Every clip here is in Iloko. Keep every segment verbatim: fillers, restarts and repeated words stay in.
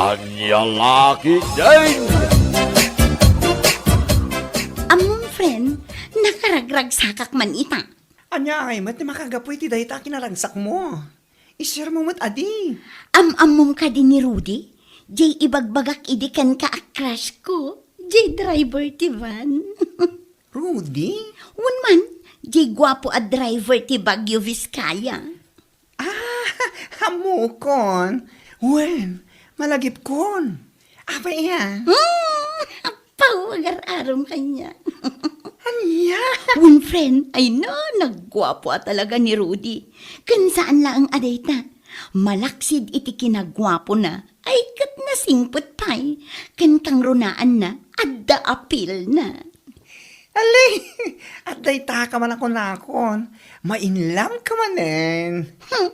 Ania la ketdin? Ammom, friend, nakaragragsakak man ita. Ania ngay met ti makagapu iti dayta a kinaragsakmo? I-share mo met adi. Am-ammom kadi ni Rudy? Jay ibagbagak idi kenka a crush ko. Jay driver ti van. Rudy? Wen man, jay guapo a driver ti Baguio Vizcaya. Ah, ammokon. Wen, malagipkon. Apay a? Hmm, apaw, agar-arom kaniak. Ania? Wen, friend, ay na, nagguapo a talaga ni Rudy. Ken saan laeng a dayta. Malaksid iti kinaguapona, ay ket nasingpet pay. Ken kangrunaanna, adda appeal-na. Ali, adda itaka man a kunakon. Ma-in love ka manen. Hmm.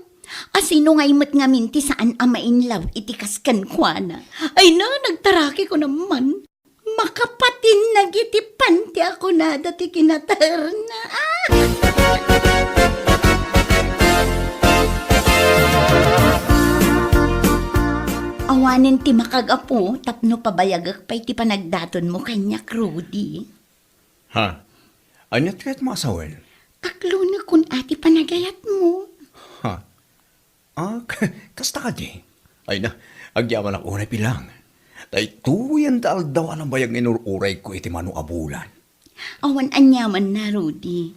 A sino ngay met ngamin ti saan a ma-in love iti kas kenkuana? Ay na, nagtarakiko naman. Makapatinag iti panti a kunada ti kinataerna. Ah! Awanen ti makagapu tapno pabayagek pay ti panagdatonmo kaniak, Rudy. Ha? Ania ti kayatmo a sawen? Kaklonekon a ti panagayatmo. Ha? Ah, kasta kadi? Ay na, agyamanak unay, Pilang. Daytoyen ta aldaw a nabayag nga inur-urayko iti mano a bulan. Awan aniamanna, Rudy.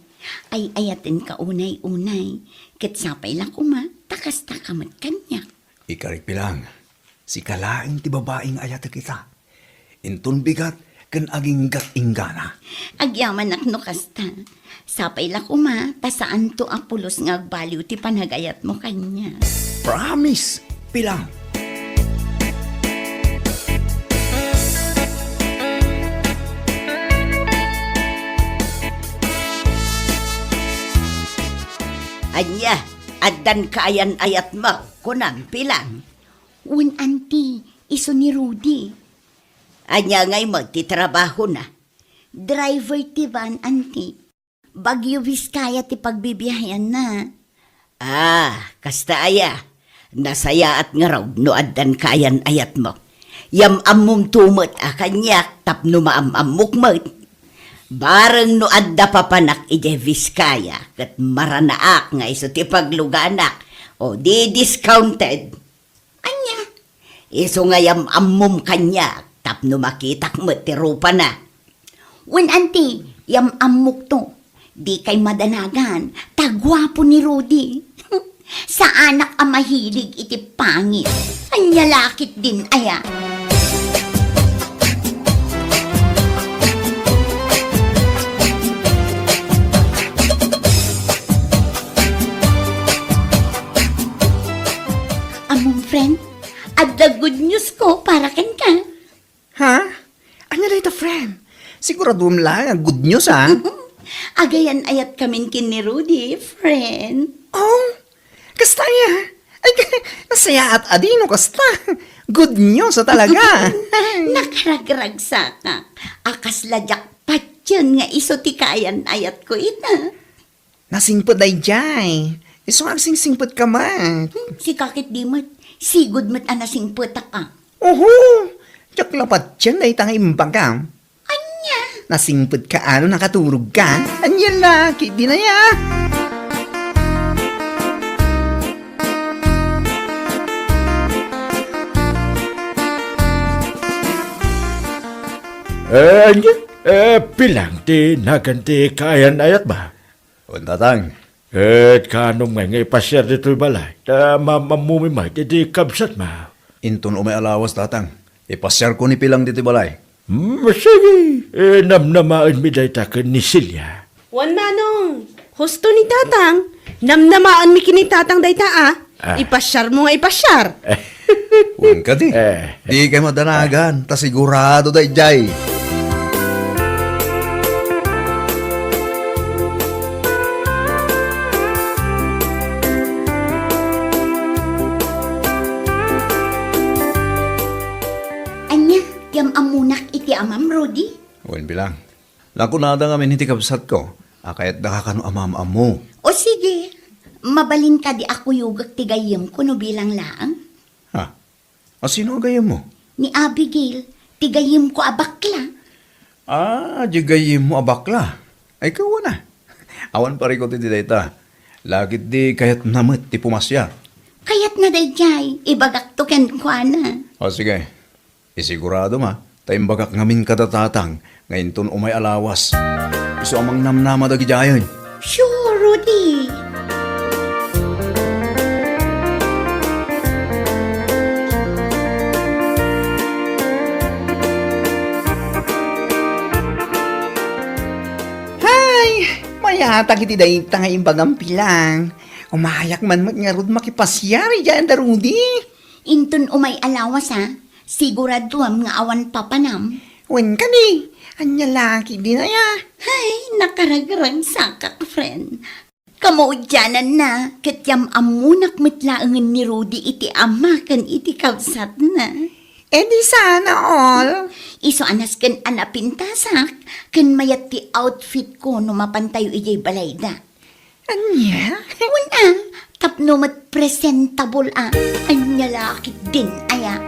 Ay-ayatenka unay-unay, ket sapay la koma ta kastaka met kaniak. Ikarik, Pilang, sika laeng ti babai nga ayatek ita. Inton bigat ken aginggat-inggana. Agyamanak no kasta. Sapay la koma ta saanto a pulos nga agbaliw ti panagayatmo kaniak. Promise, Pilang. Ania, addan kaayan-ayatmo, kunam, Pilang? Wen, anti, isu ni Rudy. Ania ngay met ti trabahona? Driver ti van, anti. Baguio Vizcaya ti pagbibiaheanna. Ah, kasta aya? Nasayaat ngarud no addan kaayan-ayatmo. Yam-ammomto met a kaniak tapno maam-ammok met. Bareng no adda papanak idiay Vizcaya ket maranaak nga isu ti pagluganak, o di discounted. Ania? Isu nga yam-ammom kaniak tapno makitak met ti rupana. Wen, anti, yam-ammokto. Dikay madanagan, ta guapo ni Rudy. Saanak a mahilig iti pangit. Ania la ketdin aya? Ammom, friend, adda good news ko para kenka. Ha? Ania dayta, friend? Siguraduem laeng a good news, ha? Agayan-ayatkamin ken ni Rudy, friend. Oh, kasta aya? Ay, nasayaat a di no kasta. Good news a talaga. Nakaragragsakak a kasla diak patien nga isu ti kaayan-ayatko ita. Nasingpet daydiay. Isu nga agsingsingpetka met. Hmm, sika ketdi met. Sigud met a nasingpetak a. Oho! Diak la patien dayta nga imbagam. Ania? Nasingpetka a no nakaturogka. Ania la ketdin aya? Eh, ania? Eh, Pilang ti nagan ti kaayan-ayatmo? Wen, Tatang. Ket kaanom ngay nga ipasiar ditoy balay, ta maam-ammomi met iti kabsatmo? Inton umay a lawas, Tatang, ipasiarko ni Pilang ditoy balay. Hmm, sige. Eh, namnamaenmi dayta ken ni Celia. Wen, Manong, husto ni Tatang. Namnamaenmi ken ni Tatang dayta, a. Ah. Ipasiarmo nga ipasiar. Wen kadi. Eh. Dikay madanagan, ta sigurado daydiay. Ania, yam-ammonak iti amam, Rudy? Wen, Pilang. Nakunada ngamin iti kabsatko a kayatdaka kano a maam-ammo. O sige, mabalin kadi a kuyogek ti gayyemko no bilang laeng? Ha? A sino a gayyemmo? Ni Abigail, ti gayyemko a bakla. Ah, di gayyemmo a bakla. Ay, kawana. Awan parikut iti dayta. Lakit di kayatna met ti pumasyar. Kayatna daydiay, ibagakto kenkuana. O, sige. Isigurado ma, ta imbagak ngamin kada tatang nga inton umay a lawas. Isu a mangnamnama dagidiayen. Sure, Rudy. Hay, mayatak iti dayta nga imbagam, Pilang. Umayak man met ngarud makipasiar idiay da Rudy. Inton umay a lawas, a, siguraduam nga awan papanam. Wen kadi, ania la ketdin aya? Hay, nakaragragsakak, friend. Kamaudiananna, ket yam-ammonak met laengen ni Rudy iti ama ken iti kabsatna. E di sana all. Isu a nasken a napintasak, ken mayat ti outfitko no mapantayo idiay balayda. Ania? Wen a, tapno met presentable a. Ania la ketdin aya?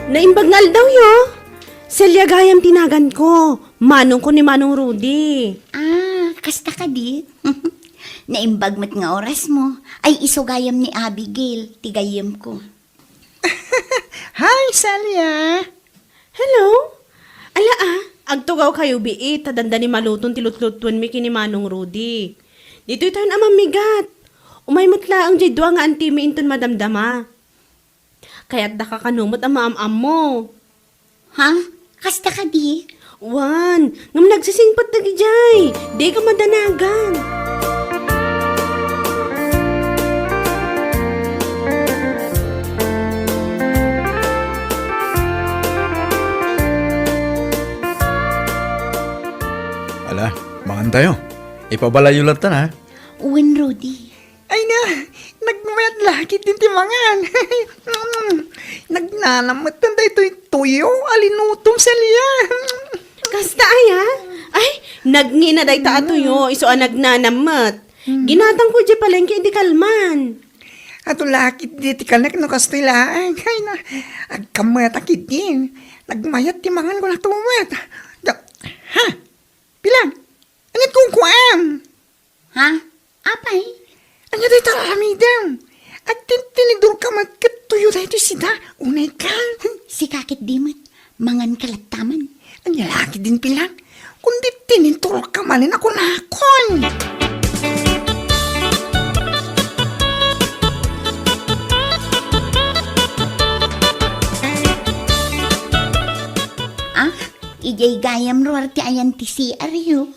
Naimbag nga aldawyo. Celia gayam ti naganko. Manongko ni Manong Rudy. Ah, kasta kadi? Naimbag met nga orasmo. Ay, isu gayam ni Abigail, ti gayyemko. Hi, Celia! Hello? Ala, a, agtugawkayo biit, ta dandani maluton ti lutlutuenmi ken ni Manong Rudy. Ditoytayon a mammigat. Umay met laeng diay dua nga antimi inton madamdama. Kayatdaka kano met a maam-ammo. Ha? Kasta kadi? Wen, ngem nagsisingpet dagidiay. Dika madanagan. Ala, mangantayo. Ipabalayyo latta, ha? Wen, Rudy. Ay na, nagmayat la ketdin ti mangan. Nagnanam met daytoy tuyo a linutom, Celia. Kasta aya? Ay, nagngina dayta a tuyo, isu a nagnanam met. Hmm. Ginatangko idiay palengke idi kalman. Adu la ketdi ti kanek no kastoy laeng. Ay na, agkammet a ketdi. Nagmayat ti mangan ko latta met. Da-, ha? Pilang? Ania't kunkuam? Ha? Apay? Ania dayta aramidem? Agtintinidorka met ket tuyo daytoy sida. Unayka. Sika ketdi met. Manganka lattaman. Ania la ketdin, Pilang? Kundi tinidorka manen a kunakon. Ah, idiay gayam ruar ti ayan ti C R yo.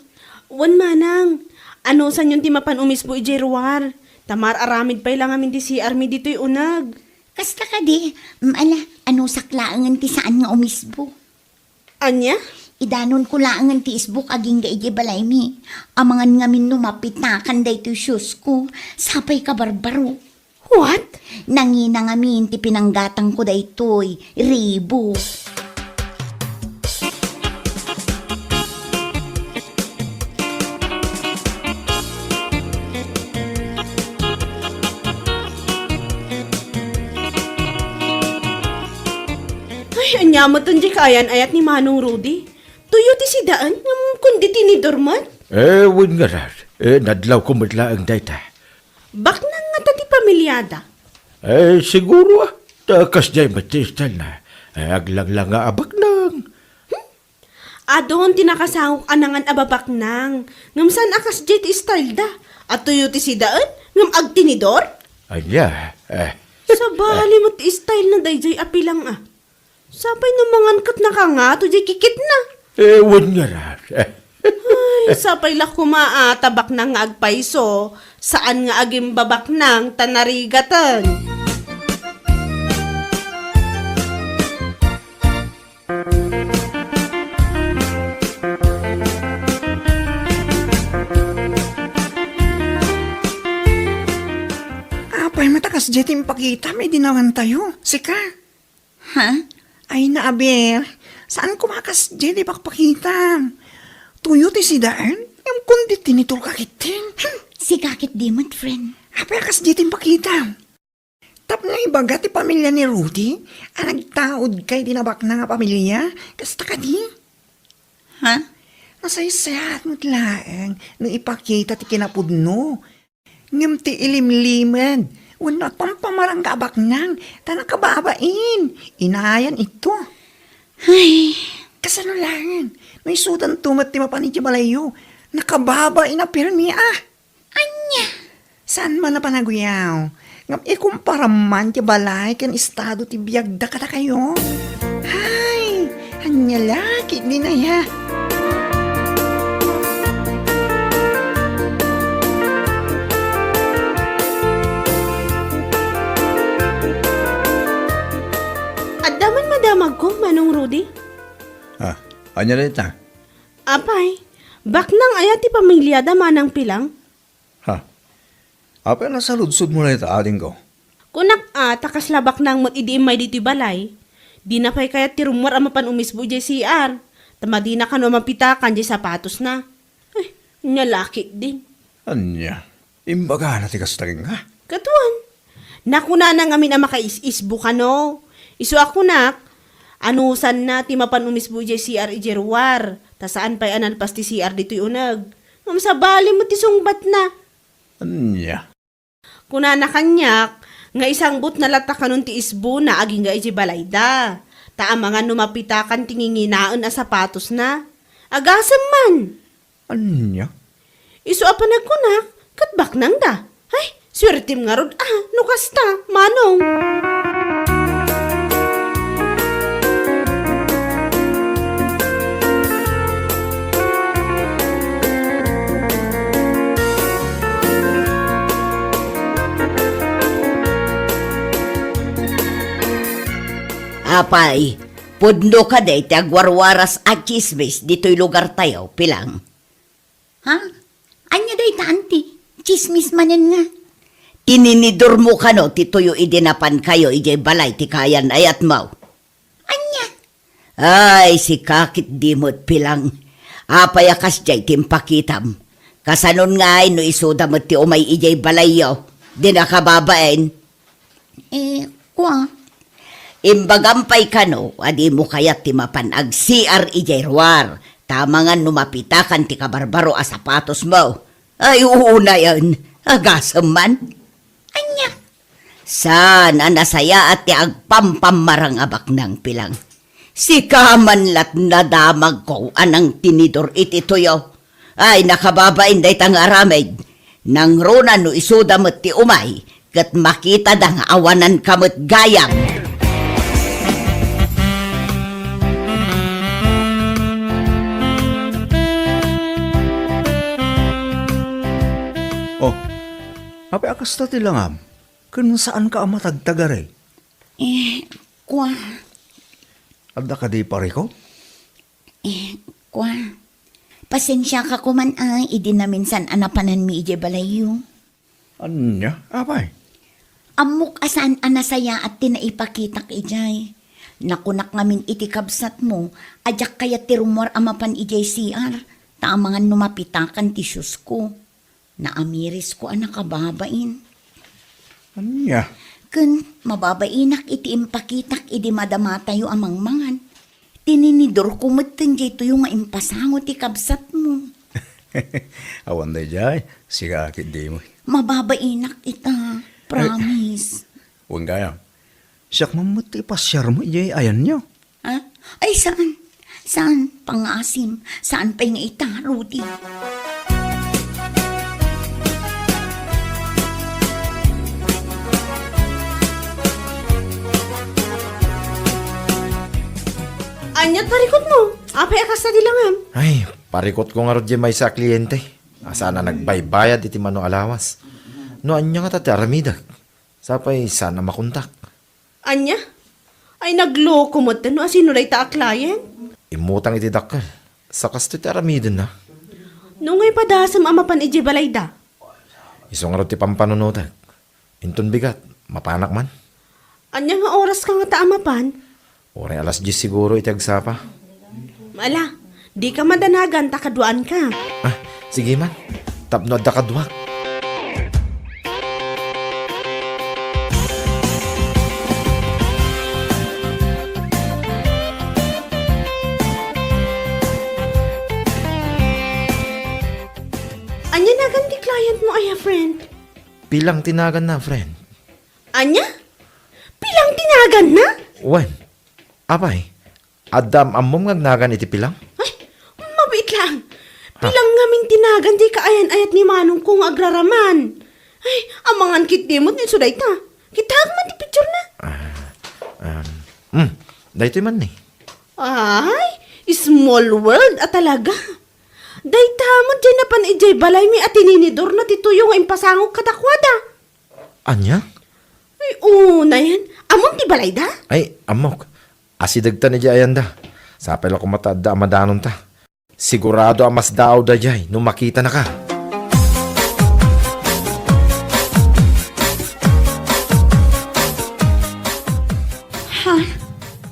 Wen, manang, anusanyon ti mapan umisbo idiay ruar, ta mar-aramid pay la ngamin ti C R mi ditoy uneg. Kasta kadi, mm, ala, anusak laengen ti saan nga umisbo. Ania? Idanonko laengen ti isbok agingga idiay balaymi. Amangan ngamin no mapitakan daytoy shoes ko, sapay kabarbaro. What? Nangina ngamin ti pinanggatangko daytoy, ribo. Ay, ania met diay kaayan-ayat ni Manong Rudy? Tuyo ti sidaen, ngem kundi tinidor met? Eh, wen ngarud. Eh, nadlawko met laeng dayta. Baknang ngata ti pamiliada? Eh, siguro, ah. Ta kasdiay met ti style na. Eh, aglanglang nga a baknang. Hmm? Adun ti nakasangok a nangan a babaknang. Ngem saan a kasdiay ti style da? A tuyo ti sidaen, ngem agtinidor? Ania, eh. Sabali met ti style na daydiay a Pilang, ah. Sapay no mangan ket nakangato diay kikitna. Eh, wen ngarud. Ay, sapay la koma a ta baknang nga agpayso, saan nga agimbabaknang ta narigaten. Apay met a kasdiay ti impakitam idi nangantayo, sika? Ha? Ay, na, aber. Saan koma a kasdiay ti pakpakitam. Tuyo ti sidaen, ngem kundi tinitor ka ketdin. Hmm. Sika ketdi met, friend. Apay a kasdiay ti pakpakitam? Tapno ibaga ti pamilia ni Rudy a nagtaudka iti nabaknang a pamilia, kasta kadi? Ha? Nasaysayaat met laeng no ipakita ti kinapudno. Ngem ti ilimlimed wenno agpampamarangga a baknang ta nakababain, inayan ito. Ay. Kasano laeng no isudanto met ti mapan iti balayyo? Nakababain a pirmi a. Ania? Saan man a panaguyaw, ngem ikumparam man ti balay ken estado ti biagda kadakayo. Hay, ania la ketdin aya? Adda man madamagko, Manong Rudy. Ah, ania dayta? Apay, baknang aya ti pamiliada, Manang Pilang? Ha? Apay a nasaludsodmo dayta, adingko? Kunak a, ta kasla baknang met idi immay ditoy balay. Dina pay kayat ti rummuar a mapan umisbo idiay C R, ta madina kano a mapitakan diay sapatosna. Ay, ania la ketdin. Ania? Imbagana ti kasta kenka? Kaduan. Nakunana ngamin a makaisisbo kano. Isu a kunak, anusanna ti mapan umisbo idiay C R idiay ruar, ta saan pay a nalpas ti C R ditoy uneg. Ngem sabali met ti sungbatna. Ania? Kunana kaniak nga isangbutna latta kanon ti isbona agingga idiay balayda, ta amangan no mapitakan ti nginginaen a sapatosna. Agasem man! Ania? Isu a panagkunak, ket baknangda. Ay, suertem ngarud a, no kasta, Manong. Apay, pudno kadi ti agwarwaras a tsismis ditoy lugartayo, Pilang? Ha? Ania dayta, anti? Tsismis manen nga. Tininidormo kano ti tuyo idi napankayo idiay balay ti kayan-ayatmo? Ania? Ay, sika ketdi met, Pilang. Apay a kasdiay ti impakitam? Kasanon ngay no isuda met ti umay idiay balayyo? Di nakababain? Eh, kua? Imbagam pay kano a dimo kayat ti mapan ag-C R idiay ruar, ta amangan no mapitakan ti kabarbaro a sapatosmo. Ay, unayen, agasem man. Ania? Saan a nasayaat ti agpampammarang a baknang, Pilang? Sika man lat nadamagko a nangtinidor iti tuyo. Ay, nakababain dayta nga aramid. Nangruna no isuda met ti umay, ket makitada nga awananka met gayam. Oh, apay a kasta ti langam? Ken saanka a matagtagari? Eh, kua. Adda kadi parikut? Eh, kua. Pasensiaka koman a idi naminsan a napananmi idiay balayyo. Ania? Apay? Ammok a saan a nasayaat ti naipakitak idiay. Nakunak ngamin iti kabsatmo a diak kayat ti rummuar a mapan idiay C R, ta amangan no mapitakan ti siusko. Naamirisko a nakababain. Ania? Ken mababainak iti impakitak idi madamatayo a mangmangan. Tininidorko met ken daytoyo nga impasango ti kabsatmo. Awan daydiay, sika ketdi met. Mababainak ita, promise. Wen gayam, siak man met ti ipasiarmo idiay ayanyo. Ha? Ay, saan? Saan? Pangasim. Saan pay nga ita, Rudy? Ania't parikutmo? Apay a kasta ti langam? Ay, parikutko ngarud diay maysa a kliente. Saan a nagbaybayad iti mano a lawas. No ania ngata ti aramidek? Sapay saan a makontak. Ania? Ay, nagloko met no asino dayta a client? Immutang iti dakkel. Sa kastoy ti aramidenna. No ngay padasem a mapan idiay balayda? Isu ngarud ti pampanunotek. Inton bigat, mapanak man. Ania nga oraska ngata a mapan? Uray alas dies siguro iti agsapa. Ala, dika madanagan ta kaduaanka. Ah, sige man. Tapno adda kaduak. Ania nagan ti client mo aya, friend? Pilang ti naganna, friend. Ania? Pilang ti naganna? Wen, apay, adda am-ammom nga agnagan iti pilang? Ay, mabiit lang. Ha? Pilang ngamin ti nagan ti kaayan-ayat ni manongko nga agraraman. Ay, amangan ketdi met ni isu dayta. Kitaek man ti picture na. Ah, um, hmm, daytoy man ni. Ay, small world a talaga. Dayta met diay napan idiay balaymi a tininidorna ti tuyo nga impasango kadakuada. Ania? Ay, unayen. Ammom ti balayda? Ay, ammok. Asidegtan idiay ayanda. Sapay la koma ta adda a madanonta. Sigurado a masdaawda diay no makitanaka. Ha?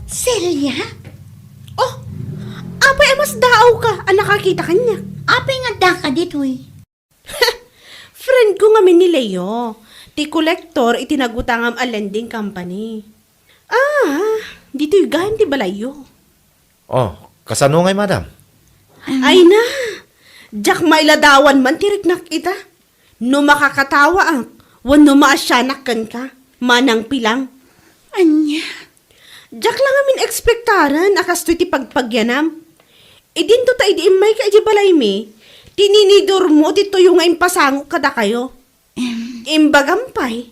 Celia? Oh, apay a masdaawka a nakakita kaniak? Apay nga addaka ditoy? Friend ko ngamin ni Leo, ti kolektor iti nagutangam a lending company. Ah, ditoy gayam ti balayyo. Oh, kasano ngay, madam? Ay na, diak mailadawan man ti riknak ita. No makakatawaak, wenno maasianak kenka, manang pilang. Ania? Diak la ngamin ekspektaren a kastoy ti pagpagyanam. Idinto ta idi immayka idiay balaymi, tininidormo ti tuyo nga impasango kadakayo. Em. Imbagam pay,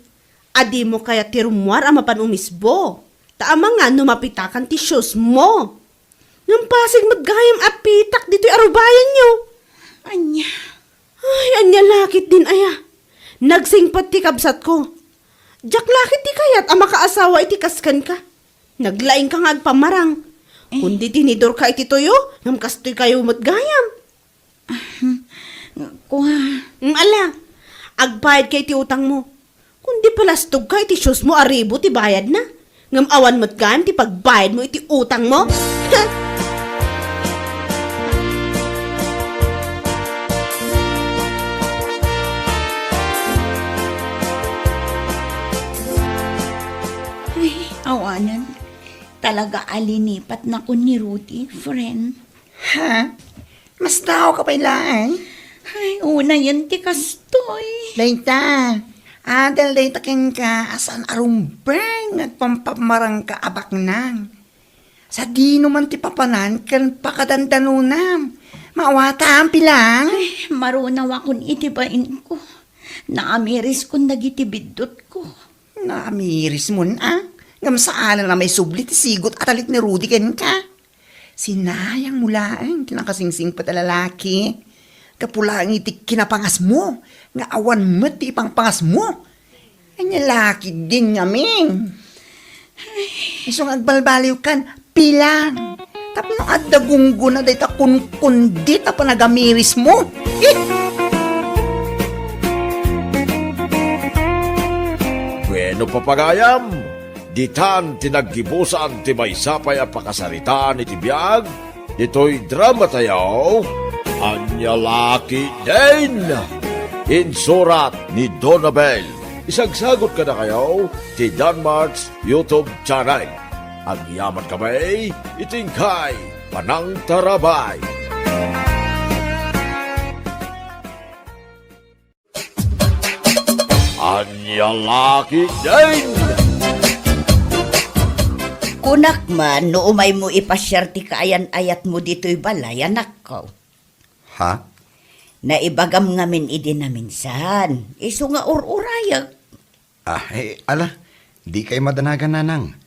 a dimo kayat ti rummuar a mapan umisbo, ta amangan no mapitakan ti shoes mo. Ngem pasig met gayam a pitak ditoy arubayanyo. Ania? Ay, ania la ketdin aya? Nagsingpet ti kabsatko. Diak la ketdi kayat a makaasawa iti kas kenka. Naglaingka nga agpamarang. Eh. Kundi tinidorka iti tuyo, ngem kastoykayo met gayam. Kua. Mm, ala, agbayadka iti utangmo. Kundi palastogka iti shoes mo a ribu ti bayadna. Ngem awan met gayam ti pagbayadmo iti utangmo. Ay, awanen. Talaga a linipatnakon ni Rudy, friend. Ha? Masdaawka pay laeng? Ay, unayen ti kastoy. Dayta, adal dayta kenka a saan a rumbeng nga agpampamarangka a baknang. Sadino man ti papanan ken pakadandanonam? Maawatam, pilang? Ay, marunawakon iti bainko. Naamiriskon dagiti biddutko. Naamirismon, a? Ngem saanen a maisubli ti sigut a talek ni Rudy kenka. Sinayangmo laeng ti nakasingsingpet a lalaki. Gapu laeng iti kinapangasmo nga awan met ti ipangpangasmo. Ania la ketdin ngamin? Isu nga agbalbaliwkan, pilang. Tapno adda gunggona dayta kunkundit a panagamirismo. Eh! Bueno, papagayam, ditan ti naggibusan ti maysa pay a pakasaritaan iti biag ditoy dramatayo, Ania La Ketdin. Insurat ni Donabel. Isagsagot kadakayo ti Danmart's YouTube channel. Agyamankami iti inkay panangtarabay. Ania La Ketdin! Kunak man no umaymo ipasiar ti kaayan-ayatmo ditoy balay, anakko. Ha? Naibagam ngamin idi naminsan, isu nga ur-urayek. Ah, eh, ala, dikay madanagan, nanang.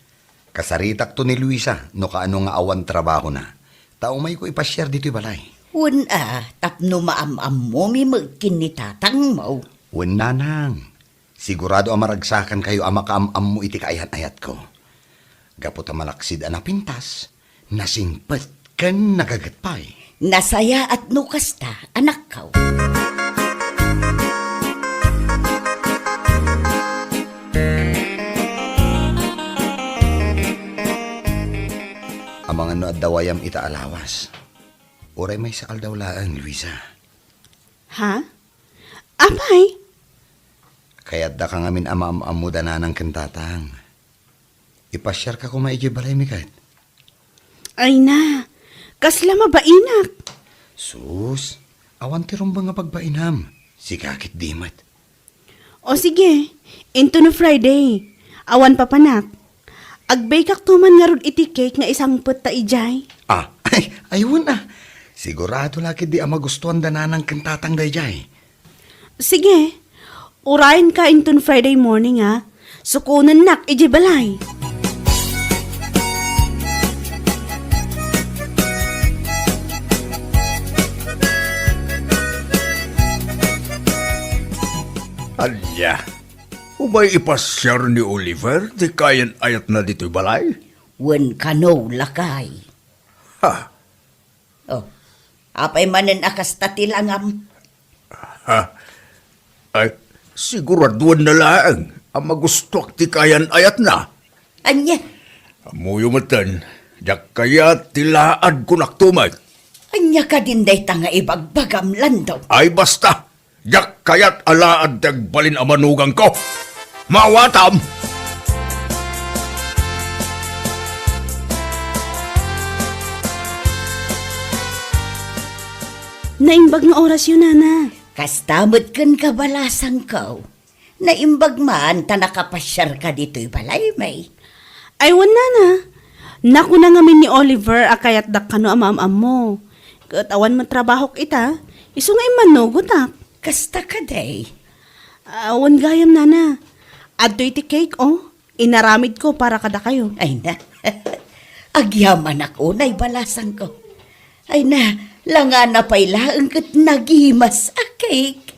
Kasaritakto ni Luisa no kaano nga awan trabahona, ta umayko ipasiar ditoy balay. Wen a, tapno maam-ammomi met ken ni tatangmo. Wen, nanang. Sigurado a maragsakankayo a makaam-ammo iti kaayan-ayatko. Gapu ta malaksid a napintas, nasingpet ken nagaget pay. Nasayaat no kasta, anakko. Amangan no adda wayam ita a lawas. Uray maysa aldaw laeng, Luisa. Ha? Apay? Kayatdaka ngamin a maam-ammoda nanang ken tatang. Ipasiarka koma idiay balaymi ket. Ay na, kasla mabainak. Sus, awan ti rumbeng a pagbainam. Sika ket di met. O sige, into no Friday. Awan papanak. Agbaykakto man ngarud iti cake nga isangpet ta idiay. Ah, ay, ay, wen a. Sigurado la ketdi a magustuanda nanang ken tatang daydiay. Sige, urayenka inton Friday morning, a. Sukonennak idiay balay. Ania, umay ipasiar ni Oliver ti kaayan-ayatna ditoy balay? Wen kano, lakay. Ha? Oh, apay manen a kasta ti langam? Ha? Ay, siguraduenna laeng a magustuak ti kaayan-ayatna. Ania? Ammoyo metten, diak kayat ti laadko naktumek. Ania kadin dayta nga ibagbagam, Lando? Ay, basta! Diak kayat a laad ti agbalin a manugangko. Maawatam! Naimbag nga orasyo, nana. Kasta met ken kabalasangko. Naimbag man ta nakapasiarka ditoy balaymi. Ay, wen, nana. Nakuna ngamin ni Oliver a kayatdak kano a maam-ammo. Ket awan met trabahok ita, isu nga immanugotak. Kasta kadi? Ah, wen gayam, nana. Adtoy ti cake, o. Inaramidko para kadakayo. Ay na. Agyamanak unay, balasangko. Ay na, langana pay laeng ket nagimas a cake.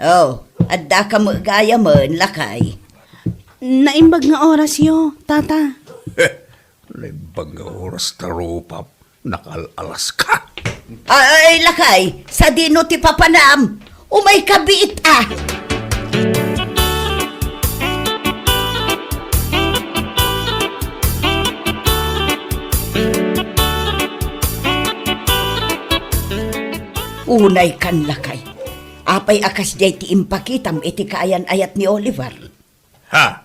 Oh, addaka met gayamen, lakay. Naimbag nga orasyo, tata. Naimbag nga oras ta rupap, nakal-alaska. Ay, lakay, sadino ti papanam? Umayka biit, a. Unaykan, lakay. Apay a kasdiay ti impakitam iti kaayan-ayat ni Oliver? Ha?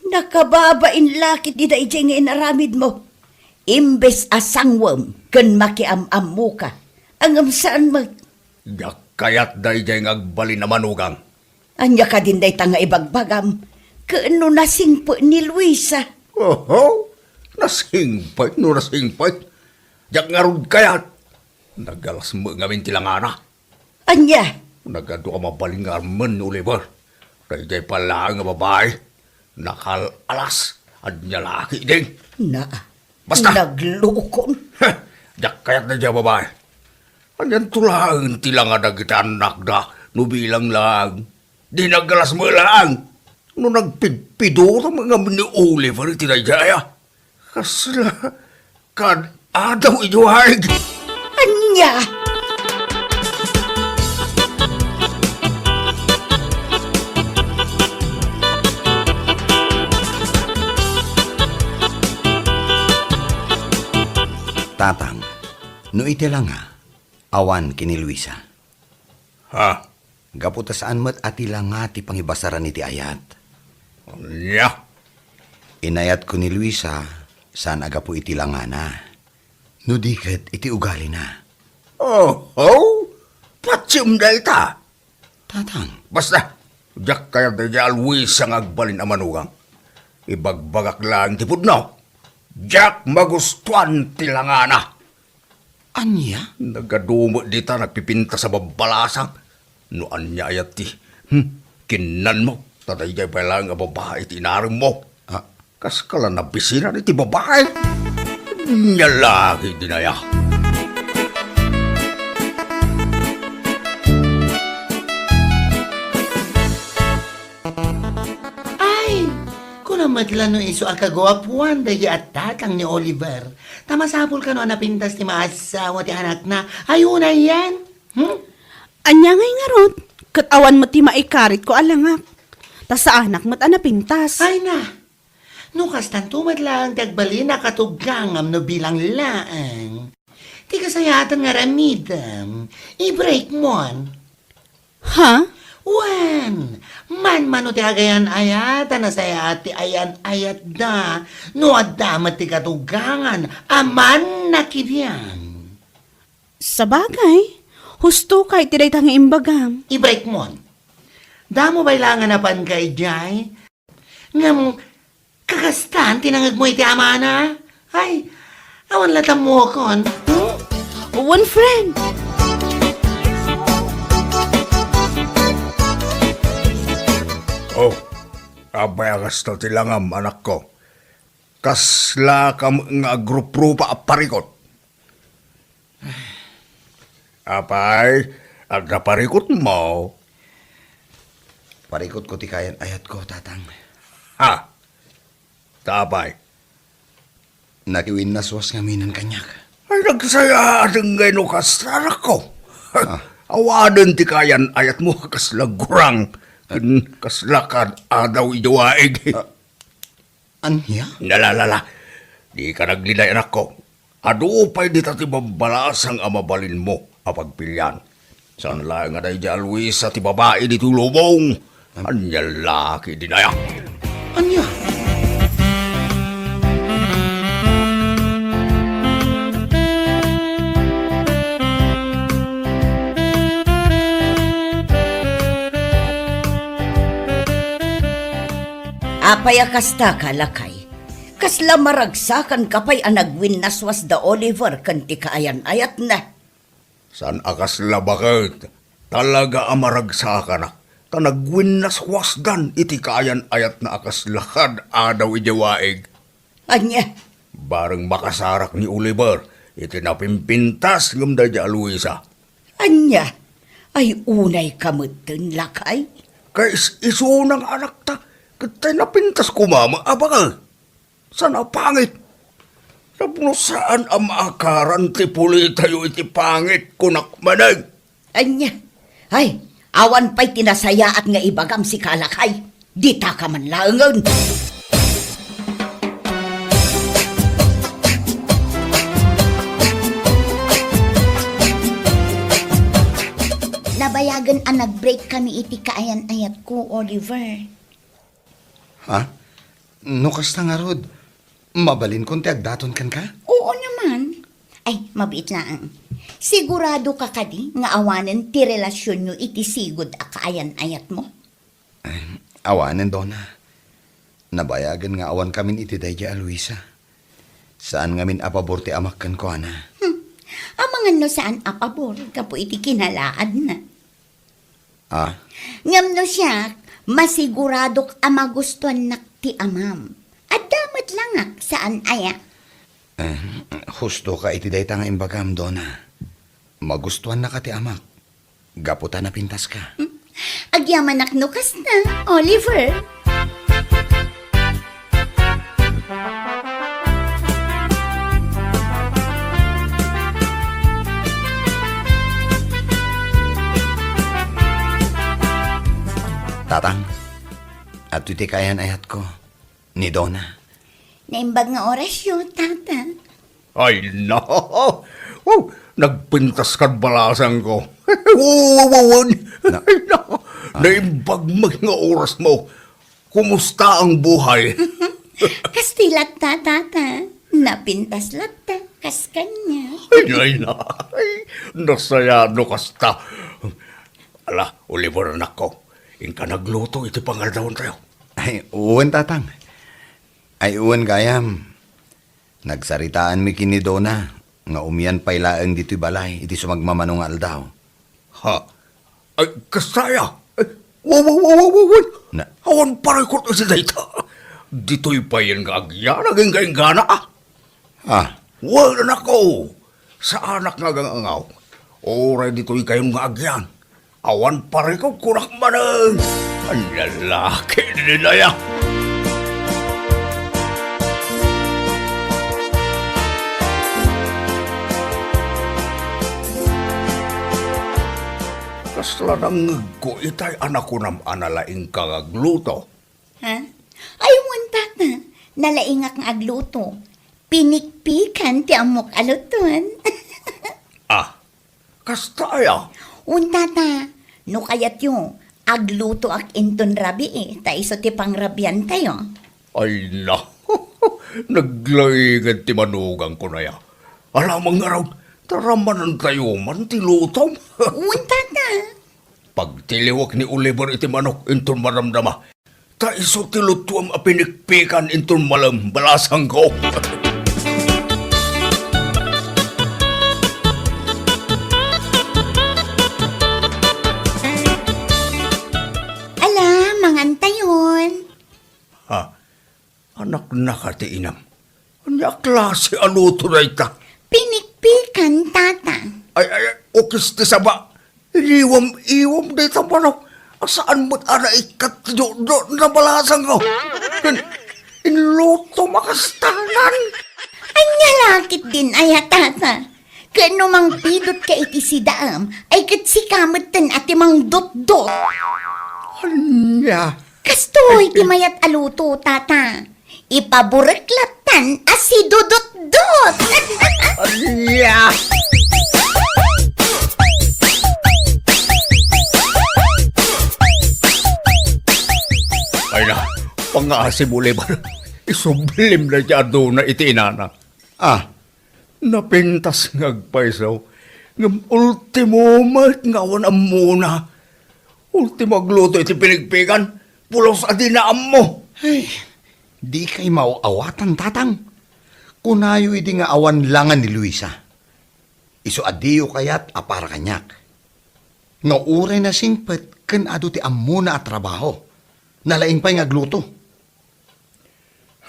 Nakababain la ketdi daydiay nga inaramidmo. Imbes a sangwem ken makiam-ammoka, ngem saan met. Diak kayat daydiay nga agbalin a manugang. Ania kadin dayta nga ibagbagam? Ken no nasingpet ni Luisa? Oho, nasingpet no nasingpet. Diak ngarud kayat. Nagalas met ngamin ti langana. Ania? Nagadu a mabalin nga armen ni Oliver. Daydiay pay laeng a babai, nakal-alas, ania la ketdin? Na, basta! Naglukon. Heh, diak kayat daydiay a babai. Anianto laeng ti langa dagiti annakda no bilang laeng? Di nagalas met laeng no nagpidpidutang ngamin ni Oliver iti daydiay, a. Kasla kad-adaw iduay. Ania? Tatang, no iti langa, awan ken ni Luisa. Ha? Gapu ta saan met a ti langa ti pangibasaran iti ayat. Ania? Inayatko ni Luisa, saan a gapu iti langana. No di ket iti ugalina. Oho! Patiem dayta! Tatang. Basta, diak kayat daydiay a Luisa nga agbalin a manugang. Ibagbagak laeng ti pudno. Diak magustuan ti langana. Ania? Nagadu met dita nagpipintas a babbalasang. No ania aya ti, hmm, kinnanmo, ta daydiay pay laeng a babai ti inaremmo. Ah. Kaskala nabisinan iti babai. Ania la ketdin aya? Ay, kuna met la no isu a kaguapuan daydi a tatang ni Oliver. Ta masapul kano a napintas ti maasawa ti anakna. Ay, unay yan. Hmm? Ania ngay ngarud? Ket awan met ti maikaritko a langak. Ta saanak met a napintas. Ay na! No kastanto met laeng ti agbalin a katugangam no bilang laeng. Ti kasayaatan nga aramidem, i-break mon. Ha? Wen, manmano ti agayan-ayat, a nasayaat ti ayan-ayatda, no adda met ti katugangan a mannakibian. Sabagay, husto ka iti dayta nga imbagam. I-break mon. Damo pay la nga napanka idiay. Ngem kakastan ti nangegmo iti amana? Ay, awan la tammokon. Hmm? One friend. Oh, apay a kasta ti langam, anakko? Kasla kam nga agruprupa a parikot? Apay, adda parikotmo? Parikotko ti kayan-ayatko, Tatang. Ha? Ta apay? Nakiwinnaswas ngaminen kaniak. Ay, nagsayaaten ngay no kasta, anakko. Ah. Awanen ti kayan-ayatmo, kasla gurang. Ken kasla kad-adaw idiay waig. Ah, Ania? Nalalala, dika nagliday, anakko. Adu pay dita ti babbalasang a mabalinmo a pagpilian. Saan laeng a daydi a Luisa ti babai ditoy lubong. Ania la ketdin aya? Ania? Apay a kasta ka, lakay? Kasla maragsakanka pay a nagwinnaswas da Oliver ken ti kaayan-ayatna? Saan a kasla baket. Talaga a maragsakanak, ta nagwinnaswasdan iti kaayan-ayatna a kasla kad-adaw idiay waig. Ania? Bareng makasarak ni Oliver iti napimpintas ngem daydi a Luisa. Ania? Ay, unayka metten, lakay? Kais-isuna nga anakta, ket tay napintas koma met a baket. Saan a pangit? Tapno saan a maakaran ti pulitayo iti pangit, kunak manen. Ania? Ay, awan pay ti nasayaat nga ibagam, sika a lakay. Ditaka man laengen. Nabayagen a nag-break kami iti kaayan-ayatko, Oliver. Ha? No kasta ngarud, mabalinkon ti agdaton kenka? Oo naman. Ay, mabiit laeng. Sigurado ka kadi nga awanen ti relasionyo iti sigud a kaayan-ayatmo? Ay, awanen, Dona. Nabayagen nga awan kamin iti daydi a Luisa. Saan ngamin a pabor ti amak kenkuana. Hmm. Amangan no saan a pabor gapu iti kinalaadna. Ah? Ngem no siak, masiguradok a magustuannak ti amam. Adda met langak, saan aya? Eh, husto ka iti dayta nga imbagam, Dona. Magustuannaka ti amak. Gapu ta napintaska. Hmm? Agyamanak no kasta, Oliver. Tatang, adtoy ti kaayan-ayatko, ni Dona. Naimbag nga orasyo, Tata. Ay, na! Oh, nagpintas kad balasangko. Wow, wow, wow, wow. Na- Ay, na! Ah. Naimbag met nga orasmo. Kumusta ang buhay? Kastoy latta, Tata. Napintas latta, kas kaniak. Ay, ay, na. Ay, nasayaat no kasta. Ala, Oliver, anakko, inka nagluto iti pangaldawantayo. Ay, wen, Tatang. Ay, wen gayam. Nagsaritaanmi ken ni Dona nga umian pay laeng ditoy balay iti sumagmamano nga aldaw. Ha? Ay, kasta aya? Ay, wa, wa, wa, wa, wa, wa. Na- Awan parikot iti dayta. Ditoy payen nga agyan, agingga-inggana, ah. Ah. Wen, anakko, saanak nga agangangaw. Uray ditoy kayon nga agyan. Awan parikot, kunak manen. Ania la ketdin aya? Kasla nangngegko itay a nakunam a nalaingka nga agluto. Ha? Ay, wen, Tata. Nalaingak nga agluto. Pinikpikan ti ammok a luton. Kasta aya? Un, tata, no kayatyo, aglutoak inton rabii, ta isu ti pangrabiantayo. Ay na, naglainged ti manugangko aya. Alamang ngarud, ta ramanantayo man ti lutom. Un, tata. Pagtiliwek ni Oliver iti manok inton madamdama, ta isu ti lutuem a pinikpikan inton malem, balasangko. Ala, mangantayon. Ha? Anaknaka ti inam. Ania a klase a luto dayta? Pinikpikan, tata. Ay, ay, ay, ukis ti saba. Iniwam-iwam dayta manok. A saan met a naikkat ti do-, do-, na balasangko. Ken, inlutom a kastanan. Ania la ketdin aya, tata? Ken no mangpidotka iti sidaem, ay ket sika metten a ti mangdotdot. Ania? Kastoy ti mayat a luto, tata. Ipaburek lattan a sidudutdut. Ania? Ay na, pangasim, Oliver. Isublim dayta aduna iti inana. Ah, napintas nga agpayso, ngem ultimo met nga awan ammona. Ultimo agluto iti pinikpikan, pulos a dina ammo. Ay, dikay maaw-awatan, tatang. Kunayo idi nga awan la nga ni Luisa. Isu a diyo kayat a para kaniak. Nga uray nasingpet ken adu ti ammona a trabaho, nalaing pay nga agluto.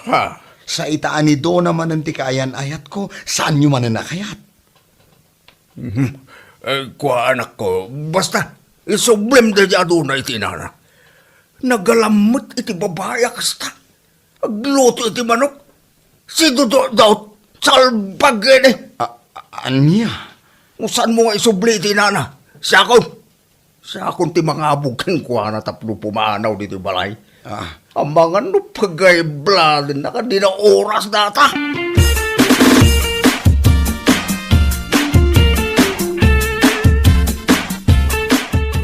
Ha? Sa ita a ni Dona manen ti kaayan-ayatko, saanyo manen a kayat? Mhm. Eh, kua, anakko, basta, isublim dayta aduna iti inana. Nagalam met iti babai a kasta. Agluto iti manok. Sidudutdot, salbag ini. A-, a-, ania? No saanmo nga isubli iti inana, siakon. Siakon ti mangabog kenkuana tapno pumanaw ditoy balay. Ah. Amangan no pagaybladenna ket dina oras data.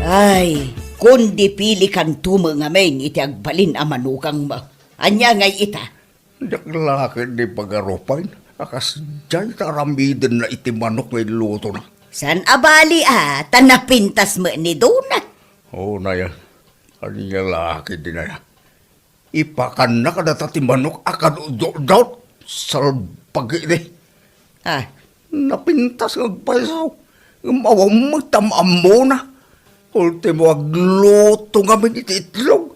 Ay, kundi pilikanto met ngamin iti agbalin a manugangmo. Ania ngay ita? Diak la ketdi pagarupayen a kasdiay ta aramidenna iti manok nga inlutona. Saan a bali a, ta napintas met ni Dona. Unay, ania la ketdin aya? Ipakanna kadata ti manok a kadutdutdot, salbag idi. Ah. Napintas nga agpayso, ngem awan met ti am-ammona. Ultimo agluto ngamin iti itlog,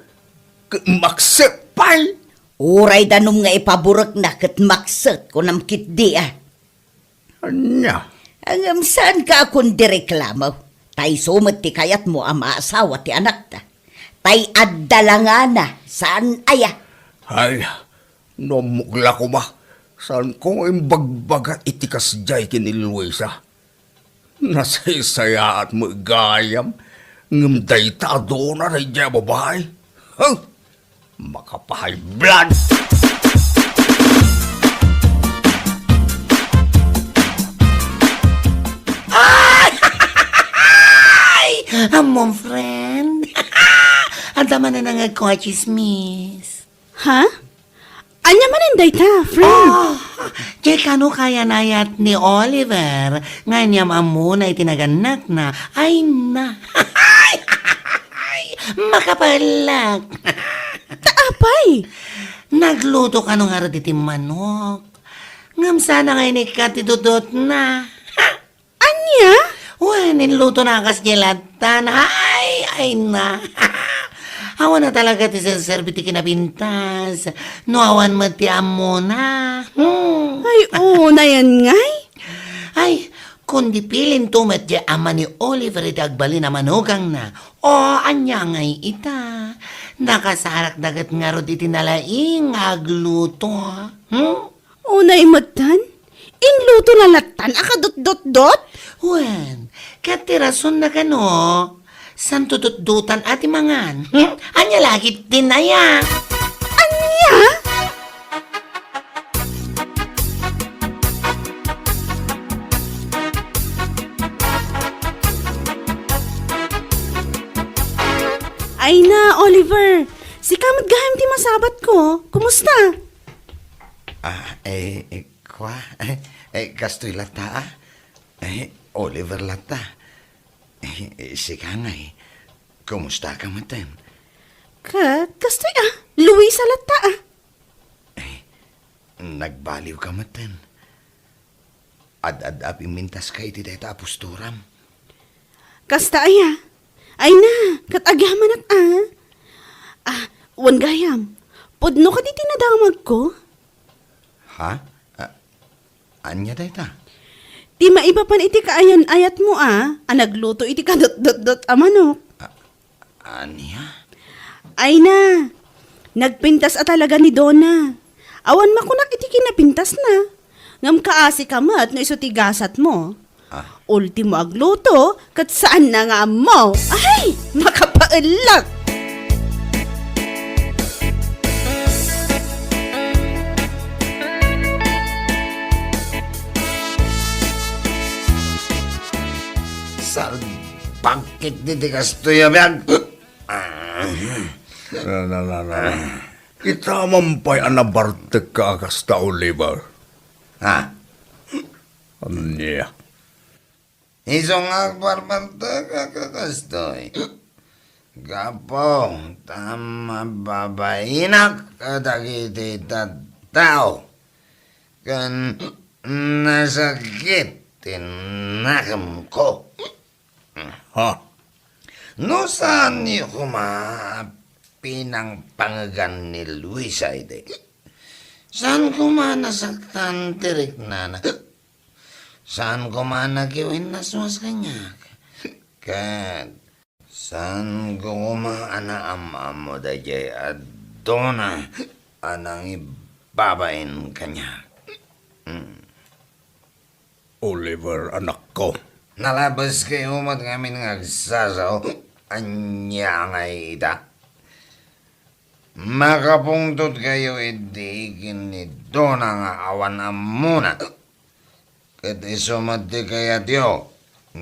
ket makset pay. Uray danum nga ipaburekna ket makset, kunam ketdi a. Ania? Ngem saanka a kundi reklamo. Ta isu met ti kayatmo a maasawa ti anakta. Tay adda la ngana, saan aya? Ay, no ammok la koma, saanko nga imbagbaga iti kasdiay ken ni Luisa. Nasaysayaat met gayam, ngem dayta a Dona daydiay a babai. Huh! Makapahay blood! Ay! Ammom, friend. Adda manen nangngegko a tsismis. Ha? Ania manen dayta, friend? Oh, diay kano kaayan-ayat ni Oliver nga inyam-ammona iti nagannakna. Ay na. Makapalak. Ta apay? Nagluto kano ngarud iti manok. Ngem saan nga inikkat ti dutdotna. Ania? Wen, inlutona a kasdiay lattan. Ay, ay na. Awan a talaga ti serserbi ti kinapintas. No awan met ti ammona. Hmm. Ay, oo, nayan ngay. Ay, kundi pilinto met diay ama ni Oliver iti agbalin a manugangna. O, ania ngay ita? Nakasarakda ket ngarud iti nalaing nga agluto. Hmm? Unay metten, inluto la lattan a kadutdutdot? Wen, ket ti rasonna kano, saan dutdutdotan a ti mangan? Hmm? Ania la ketdin aya? Ania? Oliver, sika met gayam ti masabatko. Kumusta? Ah, eh, eh, kwa? Eh, eh, kastoy latta, ah? Eh, Oliver latta. Eh, eh, sika ngay, kumusta ka meten? Ket kastoy, ah, Luisa latta, ah. Eh, nagbaliw ka meten. Ad-adda a pimmintaska iti dayta a postoram. Kasta aya? Ay na, ket agyamanak a. Ah, wen gayam, pudno kadi ti nadamagko? Ha? Ah, ania dayta? Ti maipapan iti kaayan-ayatmo a, a nagluto iti kadutdutdot a manok. Ah, Ania? Ay na, nagpintas a talaga ni Donna. Awan makunak iti kinapintasna. Ngem kaasi ka met no isu ti gasatmo. Ah. Ultimo agluto, ket saan na nga ammo. Ay, makapaellak! Salbag ket diti kastoy a biag. Ah. Na, na, na, na. Ita man pay a nabartekka a kasta, Oliver. Ha? Ania? Isu nga agbarbartek a kakastoy. Gapu ta mababainak kadagiti tattao ken nasakit ti nakemko. Ha? No saanyo koma a pinangpangegan ni Luisa idi, saan koma nasaktan ti riknana? Saan koma nakiwinnaswas kaniak? Ket saan koma a naam-ammo daydiay a Donna a nangibabain kaniak? Hmm. Oliver, anakko. Nalabeskayto met ngamin nga agsasao. Ania ngay ita? Makapungtotkayo idi ken ni Donna nga awan ammona. Ket isu met ti kayatyo,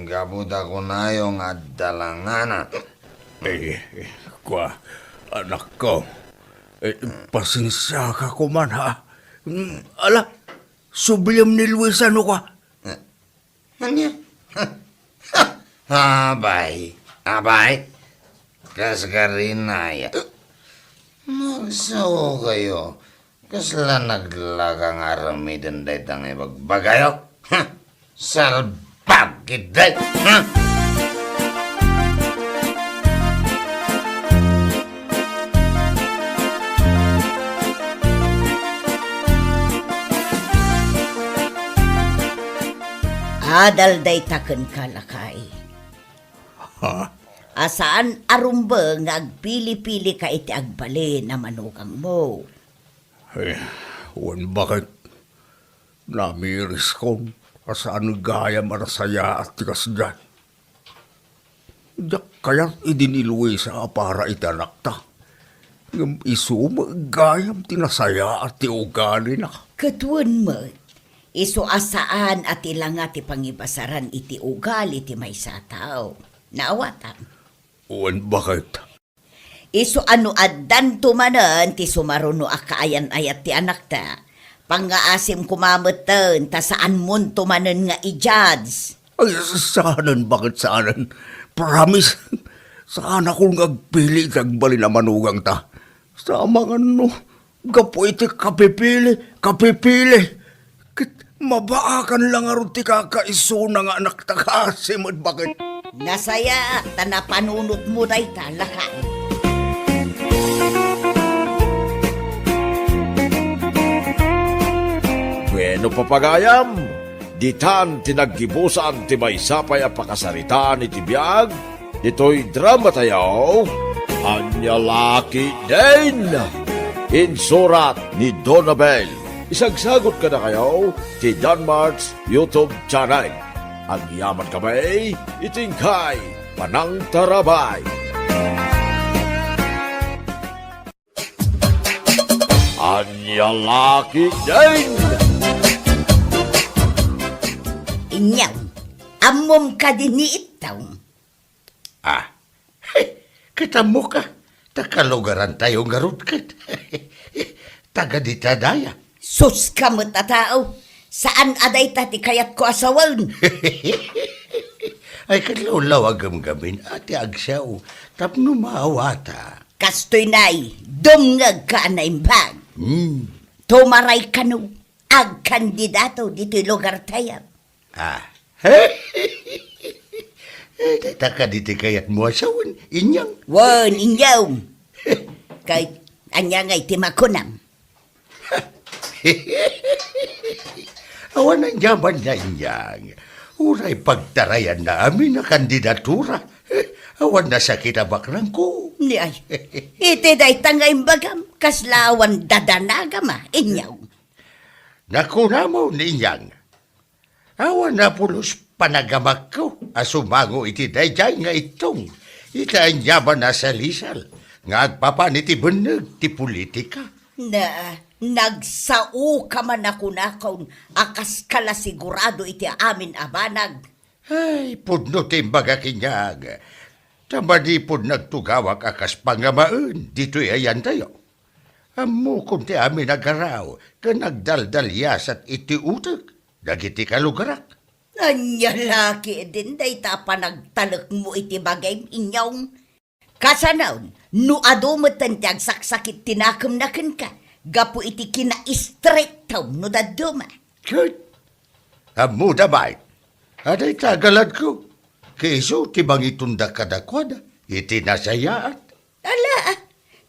gapu ta kunayo nga adda langana. Eh, eh, kwa, anakko. Eh, pasensiaka koman, ha? Mm, ala, subliem ni Luisa, no kwa? Eh, Ania? Abay, abay. Kas karina aya. Magsaokayo. Kasla naglaka nga aramiden dayta nga ibagbagayo? Ha? Salbag ketdi! Ha? Adal dayta kenka, lakay. Ha? A saan a rumbeng nga agpili-pilika iti agbalin a manugangmo. Eh, wen baket, namiriskon a saan gayam a nasayaat ti kasdiay. Diak kayat idi ni Luisa a para iti anakta. Ngem isu met gayam ti nasayaat ti ugalina. Ket wen met, isu a saan a ti langa ti pangibasaran iti ugali ti maysa a tao. Naawatam? Wen baket. Isu a no addanto manen ti sumaruno a kaayan-ayat ti anakta, pangngaasim koma metten ta saanmonto manen nga i-judge. Ay, saanen, baket saanen. Promise. Saanakon nga agpili iti agbalin a manugangta. Sa amangan no, gapu iti kapipili, kapipili. Ket mabaakan la ngarud ti kakaisuna nga anakta, kaasi met baket. Nasayaat ta napanunotmo dayta, lakay. Bueno, papagayam, ditan ti naggibusan ti maysa pay a pakasaritaan iti biag ditoy dramatayo, Ania La Ketdin. Insurat ni Donabel. Isagsagut kadakayo ti Danmart's YouTube channel. Agyaman kami iti inkay panangtarabay. Ania La Ketdin. Inyam, ammom kadi ni Ittaw? Ah, ket ammoka, Ta kalugarantayo ngarud ket. Taga dita daya. Sus ka met a tao! Saan a dayta ti kayatko a sawen. Ay, ket lawlawagem ngamin a ti agsao tapno maawata. Kastoy nay, dumngegka a naimbag. Hmm. Tumaray kano, agkandidato ditoy lugartayo. Ah. Eh, dayta kadi ti kayatmo a sawen, Inyang? Wen, Inyong. Kay, ania ngay ti makunam? Awan aniaman nga, Inyang. Uray pagtarayanna amin a kandidatura. Awan nasakit a bakrangko. Ni ay, iti dayta nga imbagam, kasla awan dadanagam a, Inyong. Nakunam, Inyang. Awan a pulos panagamakko a sumango iti daydiay nga ittong iti aniaman a salisal nga agpapan iti benneg ti politika. Na, nagsaoka man a kunakon a kaska la sigurado iti amin a banag. Ay, pudno ti imbagak, Inyang. Ta manipud nagtugawak a kas pangamaen ditoy ayantayo. Ammokon ti amin a garaw ken nagdaldaliasat iti utek dagiti kalugarak. Ania la ketdin dayta a panagtalekmo iti bagim, Inyong? Kasano, no adu metten ti agsaksakit ti nakemna kenka gapu iti kinastriktom no dadduma? Ket, ammoda met a dayta a galadko, ket isu ti mangitonda kadakuada iti nasayaat. Ala,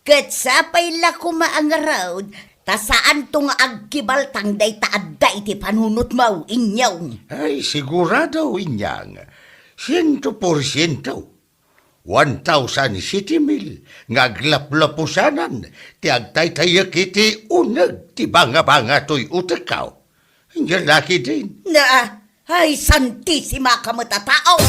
ket sapay la koma a ngarud, ta saanto nga agkibaltang dayta adda iti panunotmo, Inyong. Ay, sigurado, Inyang. Siento porsiento. One thousand city mil nga aglaplapusanan ti agtaytayek iti uneg ti bangabanga toy utekko. Ania la ketdin? Na, ay, santisima ka met a tao!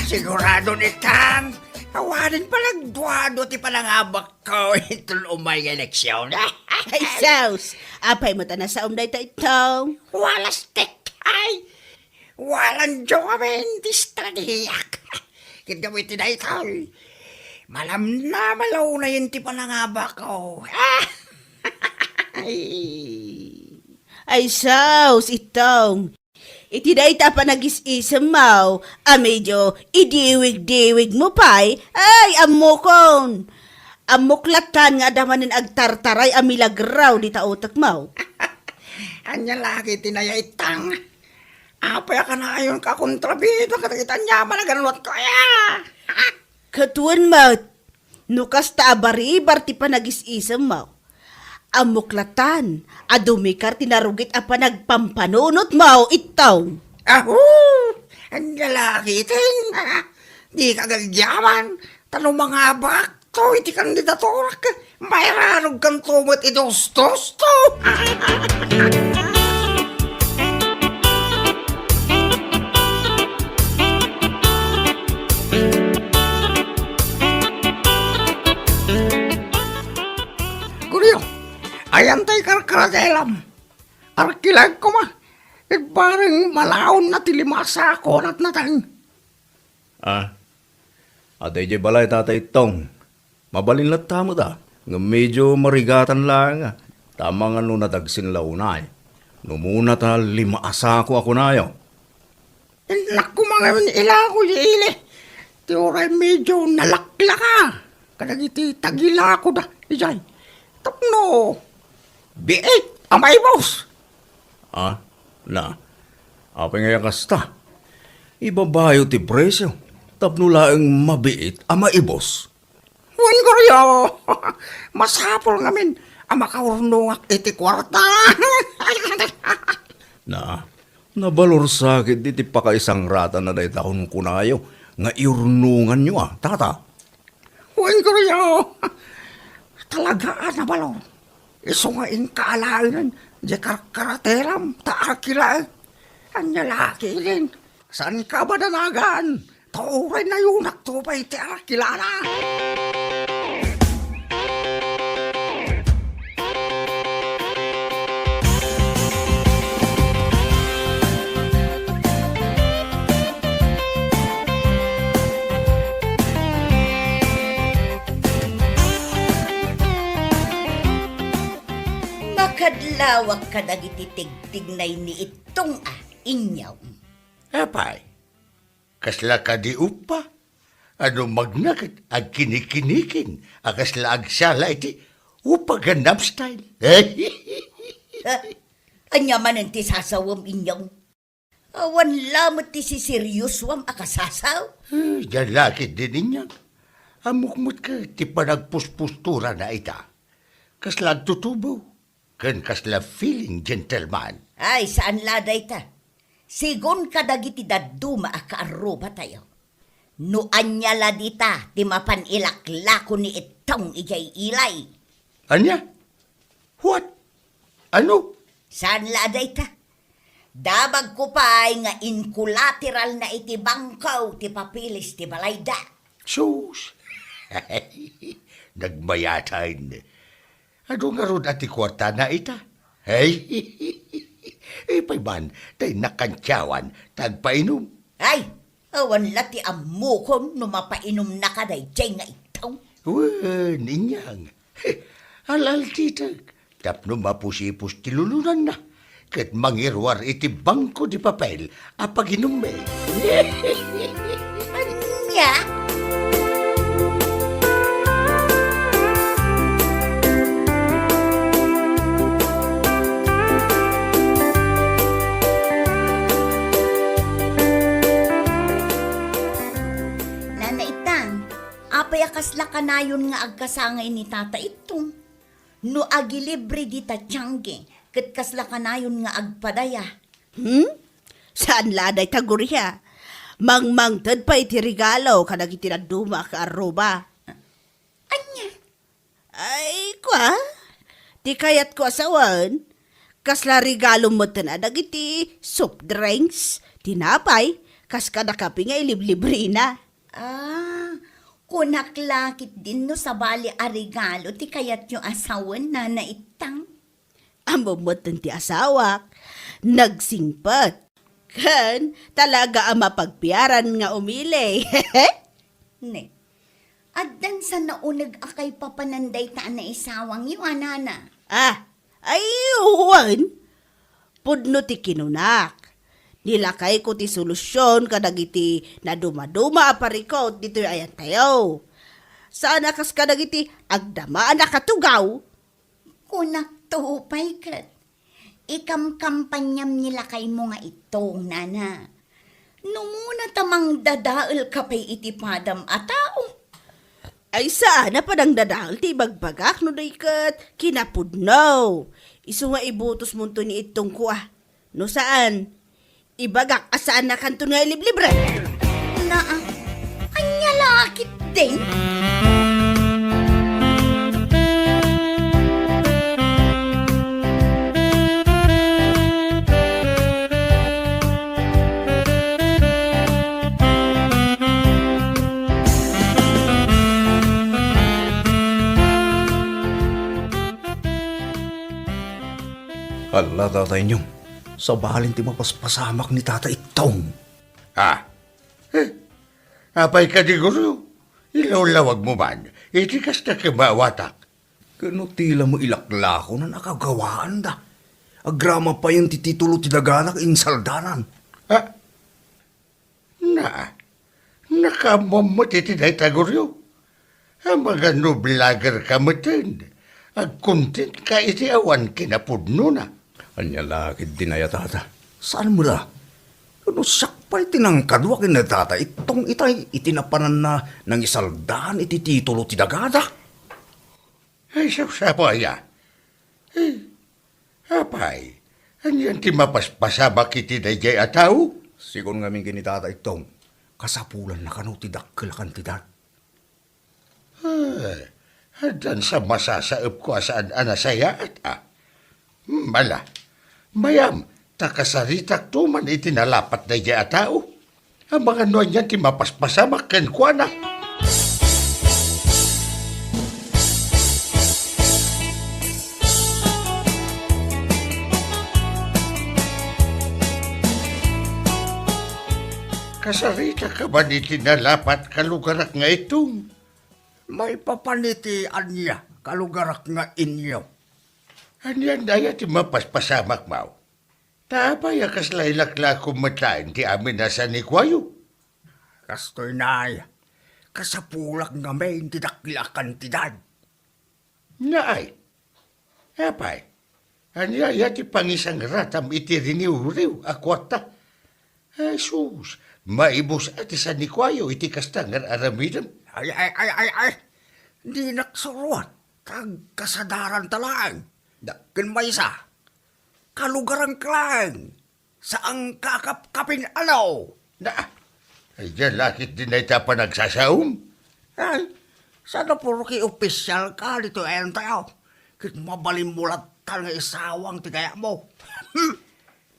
Sigurado ni Tang, awanen panagduadua ti panangabakko iton umay nga eleksion. Ay, sus! Apay met a nasaom dayta, Ittong? Walastek! Ay, Walandio amin ti estratehiak. Ket gapu iti daytoy, malamnama la unayen ti panangabakko. Ay, sus, Ittong. Iti dayta a panagis-isemmo a medio idiwigdiwigmo pay, ay, ammokon. Ammok latta nga adda manen agtartaray a milagro dita utekmo. Ania la ketdin aya, Ittong? Apay a kanayonka a kontrabida kadagiti aniaman a gannuatko aya? Ket wen met, no kasta a baribar ti panagis-isemmo, ammok latan a dumikar ti narugit a panagpampanunotmo, Ittong. Ahu! Ania la ketdin? Dika gagyaman, ta no mangabak, Toy ti kandidaturak, mairanogkanto met idustusto. Gloria, ayan tay karkaratelam. Arkilag koma. Ket bareng malaonna ti lima a sako a natnateng. Ah, adda idiay balay, Tata Ittong. Mabalin latta met a, ngem medio marigatan laeng a, ta amangan no nadagsen la unay. No umuna ta lima a sako a kunayo. Innak koma ngamin ilako, ili. Ti uray medio nalaklaka kadagiti tagilakoda idiay. Tapno biit a maibus. Ah, na. Apay ngay a kasta? Ibabayo ti presio tapno laeng mabiit a maibus. Wen, Gloria, masapul ngamin a makaurnongak iti kuarta. Na, nabalor sa ketdi ti pakaisangratan a dayta kunkunayo nga iurnonganyo a, Tata. Wen, Gloria, talaga a nabalor. Isu nga inka alaenen diay karkaratelam ta arkilaeng. Ania la ketdin? Saanka a madanagan? Ta uray nayonakto pay ti arkilana. Lawak kadagiti tigtignay ni Ittong a, Inyong. Apay, kasla kadi uppa? Ano magna ket agkinikinikin a kasla agsala iti upa Gangnam Style? Ha? Ania manen ti sasawem, Inyong? Awan lamet ti siseryosoam a kasasaw? Eh, diay laketdin, Inyang. Ammok met ket ti panagpuspusturana ita. Kasla agtutubo, ken kasla feeling gentleman. Ay, saan la dayta. Sigun kadagiti dadduma a kaarrubatayo. No ania la dita ti mapan ilaklako ni Ittong idiay ilay. Ania? What? Ano? Saan la dayta? Dabagko pay nga inkulateralna iti bangko ti papeles ti balayda. Sus! Nagmayatan. Adu ngarud a ti kuartana ita? Hey! Ipay man, tay nakantiawan, tagpainum. Ay, awan la ti ammokon no mapainumnaka daydiay nga Ittong. Wen, Inyang. Al-altitek, tapno mapusipus ti lulunanna, ket mangiruar iti bangko di papel a paginummi. Ania? Nana Itang, apay a kasla kanayon nga agkasangay ni Tata Ittong? No agilibre dita tiangge, ket kasla kanayon nga agpadaya. Hmm? Saan la dayta, Gloria? Mangmangted pay iti regalo kadagiti dadduma a kaarruba. Ania? Ay, kua? Ti kayatko a sawen, kasla regalo metten a dagiti soft drinks, tinapay, kas kada kape nga iliblibrena. Ah, kunak la ketdin no sabali a regalo ti kayatyo a sawen, Nana Ittang. Ammom metten ti asawak, nagsingpet. Ken talaga a mapagpiaran nga umili. Ne, addan sa nauneg a kaipapanan dayta a naisawangyo a, Nana. Ah, ay, wen. Pudno ti kinunak. Nilakayko ti solusion kadagiti nadumaduma a parikut ditoy ayantayo. Saan a kas kadagiti agdama a nakatugaw. Kunakto pay ket, ikamkampaniam ni lakaymo nga Ittong, Nana. No umuna ta mangdadaelka pay iti padam a tao. Ay, saan a panangdadael ti ibagbagak no di ket kinapudno. Isu nga ibutosmonto ni Ittong, kua. No saan, ibagak a saannakanton nga iliblibre. Naa, ania la ketdin? Ala, Tata Inyong, sabalin ti mapaspasamak ni Tata Ittong. Ah, eh, apay kadi, Goryo? Ilawlawagmo man iti kasta ket maawatak. Ket no tila met ilaklakonan a kagawaanda, agraman payen ti titulo ti dagana insaldanan. Ah, na, nakaammoam met iti dayta, Goryo. Amangan no vlogger ka metten, agkontentka iti awan kinapudnona. Ania la ketdin aya, Tata? Saan met a? No siak pay ti nangkadua ken ni Tata Ittong itay iti napananna nangisaldan iti titulo ti dagada. Ay, sapsapo aya. Eh, apay, anian ti mapaspasamak iti daydiay a tao? Sigun ngamin ken ni Tata Ittong, kasapulanna kano ti dakkel a kantidad. Eh, addan sa masasaepko a saan a nasayaat, a. Hmm, ala, mayam, ta kasaritakto man iti nalapat daydiay a tao. Amangan no anian ti mapaspasamak kenkuana. Kasaritak ka man iti nalapat, kalugarak nga Ittong? Maipapan iti ania, kalugarak nga Inyo? Anian aya ti mapaspasamak, Mao? Ta apay a kasla ilaklakom met laeng ti amin a sanikuayo? Kastoy, nay, kasapulak ngamin ti dakkel a kantidad. Naay, apay, ania aya ti pangisangratam iti riniwriw a kuarta? Ay, sus, maibus a ti sanikuayo iti kasta nga ar-aramidem. Ay, ay, ay, ay, ay! Dinak suruat, ta agkasadaranta laeng. Da- Ken maysa, kalugaranka laeng, saanka a kapkapin-alo. Na, ay, diay lakit din ay ta panagsasaom? Ay, saan a porke opisyalka ditoy enteo, ket mabalinmo lattan nga isawang ti gayatmo. Hmm.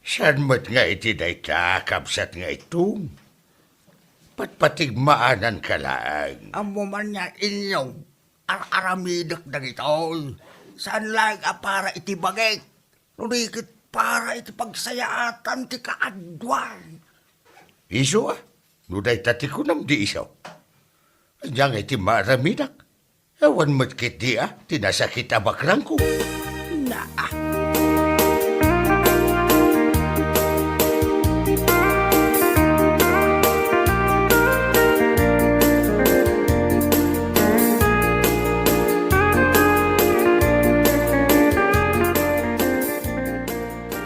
Saan met nga iti dayta, kabsat nga Itong? Patpatigmaananka laeng. Ammo man nga, Inyong, ar-aramidek dagitoy. Saan laeng a para iti bagik, no di ket para iti pagsayaatan ti kaaduan. Isu a, no dayta ti kunam, di isu. Ania nga iti maaramidak? Awan met ketdi a ti nasakit a bakrangko. Naa.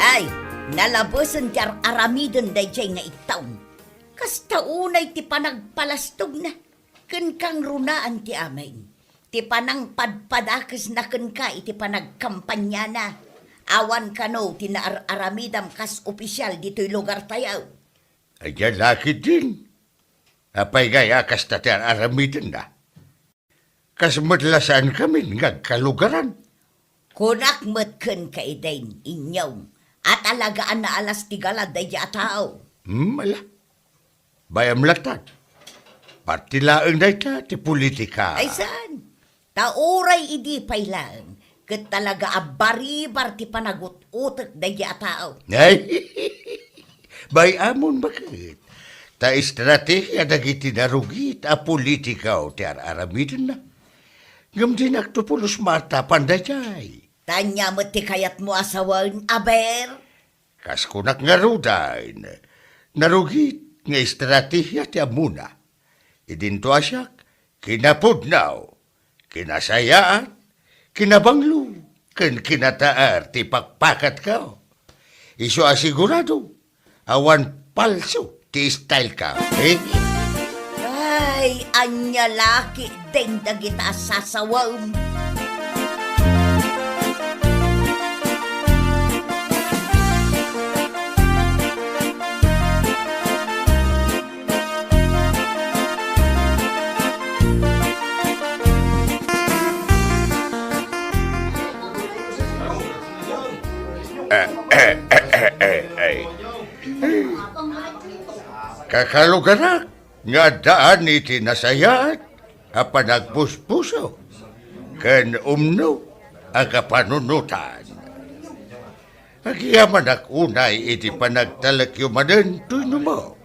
Ay, nalabesen ti ar-aramiden daydiay nga Itong. Kasta unay ti panagpalastogna ken kangrunaan ti amin, ti panangpadpadakesna kenka iti panagkampaniana. Awan kano ti naar-aramidam kas opisyal ditoy lugartayo. Ania la ketdin? Apay ngay a kasta ti ar-aramidenna? Kas met la saankamin nga agkalugaran. Kunak met kenka idin, Inyong, a talaga a naalas ti galad daydi a tao. Hmm, ala. Bay-am lattan. Parte laeng dayta ti politika. Ay, saan? Ta uray idi pay laeng, ket talaga a baribar ti panagut-utek daydi a tao. Ay, bay-amon baket. Ta estrategia dagiti narugit a politiko ti ar-aramidenna. Ngem dinak to pulos maartapan daydiay. Ta ania met ti kayatmo a sawen, aber? Kas kunak ngaruden, narugit nga estrategia ti ammona. Idinto a siak, kinapudno, kinasayaat, kinabanglo, ken kinataer ti pakpakatko. Isu a sigurado, awan palso ti style ko. Eh? Ay, ania la ketdin dagita a sasawem. Eh, eh, eh, eh, eh, eh. Kakalugarak nga addaan iti nasayaat a panagpuspuso ken umno a kapanunotan. Agyamanak unay iti panagtalekyo manen toy numo.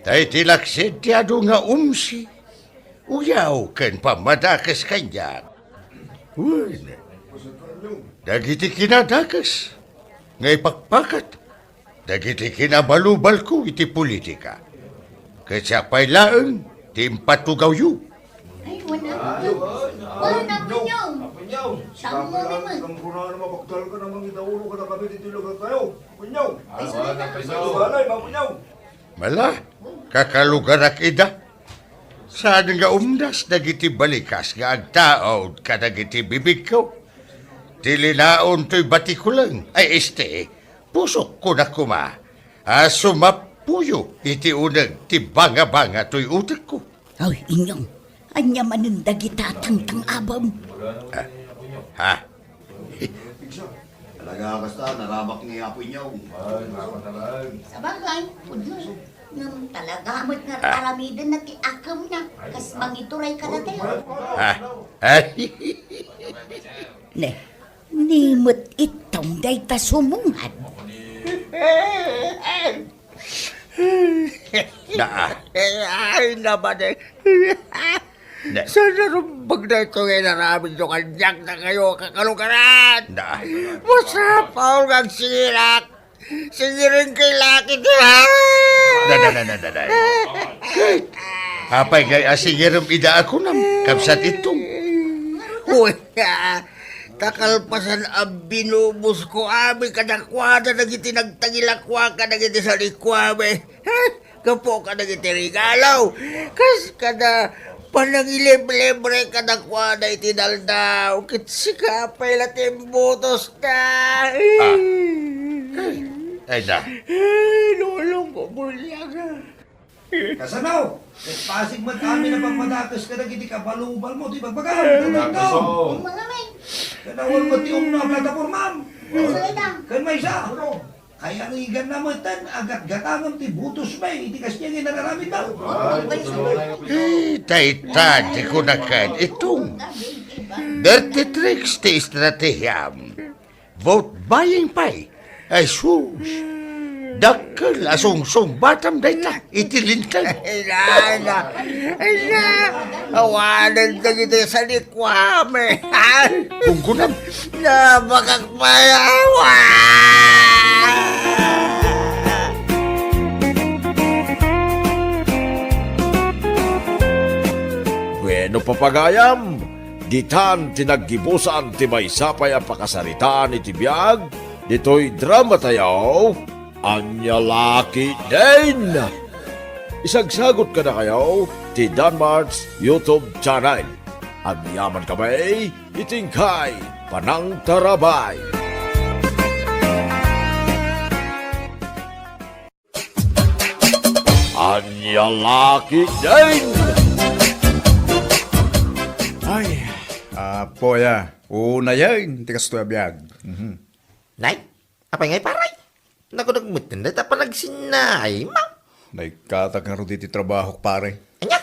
Ta iti laksid ti adu nga umsi, uyaw ken pammadakes kaniak. Wen, dagiti kinadakes nga ipakpakat dagiti kinabalubalko iti politika. Ket siak pay laeng ti impatugawyo. Ay, wen, Apo Nyong. Wen, Apo Nyong. Apo Nyong. Sammo mi met. Ay, sorry na. Balay, Apo Nyong. Mala, kakalugarak ida. Saan nga umdas dagiti balikas nga agtaud kadagiti bibigko. Ti linaon toy batikuleng, ay, este, pusok, kunak koma, a sumappuyo iti uneg ti bangabanga toy utekko. Ay, Inyong, ania manen dagita tangtang-abem? Ah, ha? Talaga, kasta, narabak ni Apo Inyong. Sabagay, pudno. Ngem talaga met nga ar-aramidenna ti akemna, kas mangituray kadatayo. Ah. Ay. Ne, ni met itom dayta sumungad. Naa. Ay, nabadek. Ne. Saan narumbag na ito nga inaramidyo kaniak na kayo, kakalugaran? Na. Masapul nga agsigirak. Sigiring kay laki ti ha? Da, da, da, da, da, da. Apay ngay a sigirem ida a kunam, kabsat Itong? Uy, ah, takalpasan a binubos ko, ami, kadakuada dagiti nagtagilakua kadagiti sanikua, ami. Gapu kadagiti regalo. Kas kada panangilibre kadakuada iti daldaw. Ket sika pay la ti imbutos ta. Ah. Ay, ay, da. Ay, lolong ko, bulyag. Kasano? Ket pasig met amin a pammadakes kadagiti kabalubalmo ti bagbagam. Ah, Ito. Kasano? Kanawan met ti umno a platapormam. Ken maysa. Kayariganna metten a gatgatangem ti butosmi iti kasdiay nga inaramidda. Ay, dayta ti kunakan, Itong. Dirty tricks ti estratehiam. Vote buying pay. Ay, sus. Dakkel a sungsungbatam dayta iti linteg. Ay, na, na. Ay, na. Awanen dagiti sanik- Kuami. Gunggunam. Nabagak mayawa. Bueno, papagayam, ditan ti naggibusan ti maysa pay a pakasaritaan iti biag ditoy drama tayo. Ania la ketdin? Isagsagot kadakayo ti Danmart's YouTube channel. Agyamankami iti inkay panangtarabay. Ania la ketdin? Ay, apo ya, unayen ti kastoy a biag. Mhm. Nay, apay ngay, pare? Nakunak metten dayta panagsinnaaymo. Naikkatak ngarud iti trabahok, pare. Ania?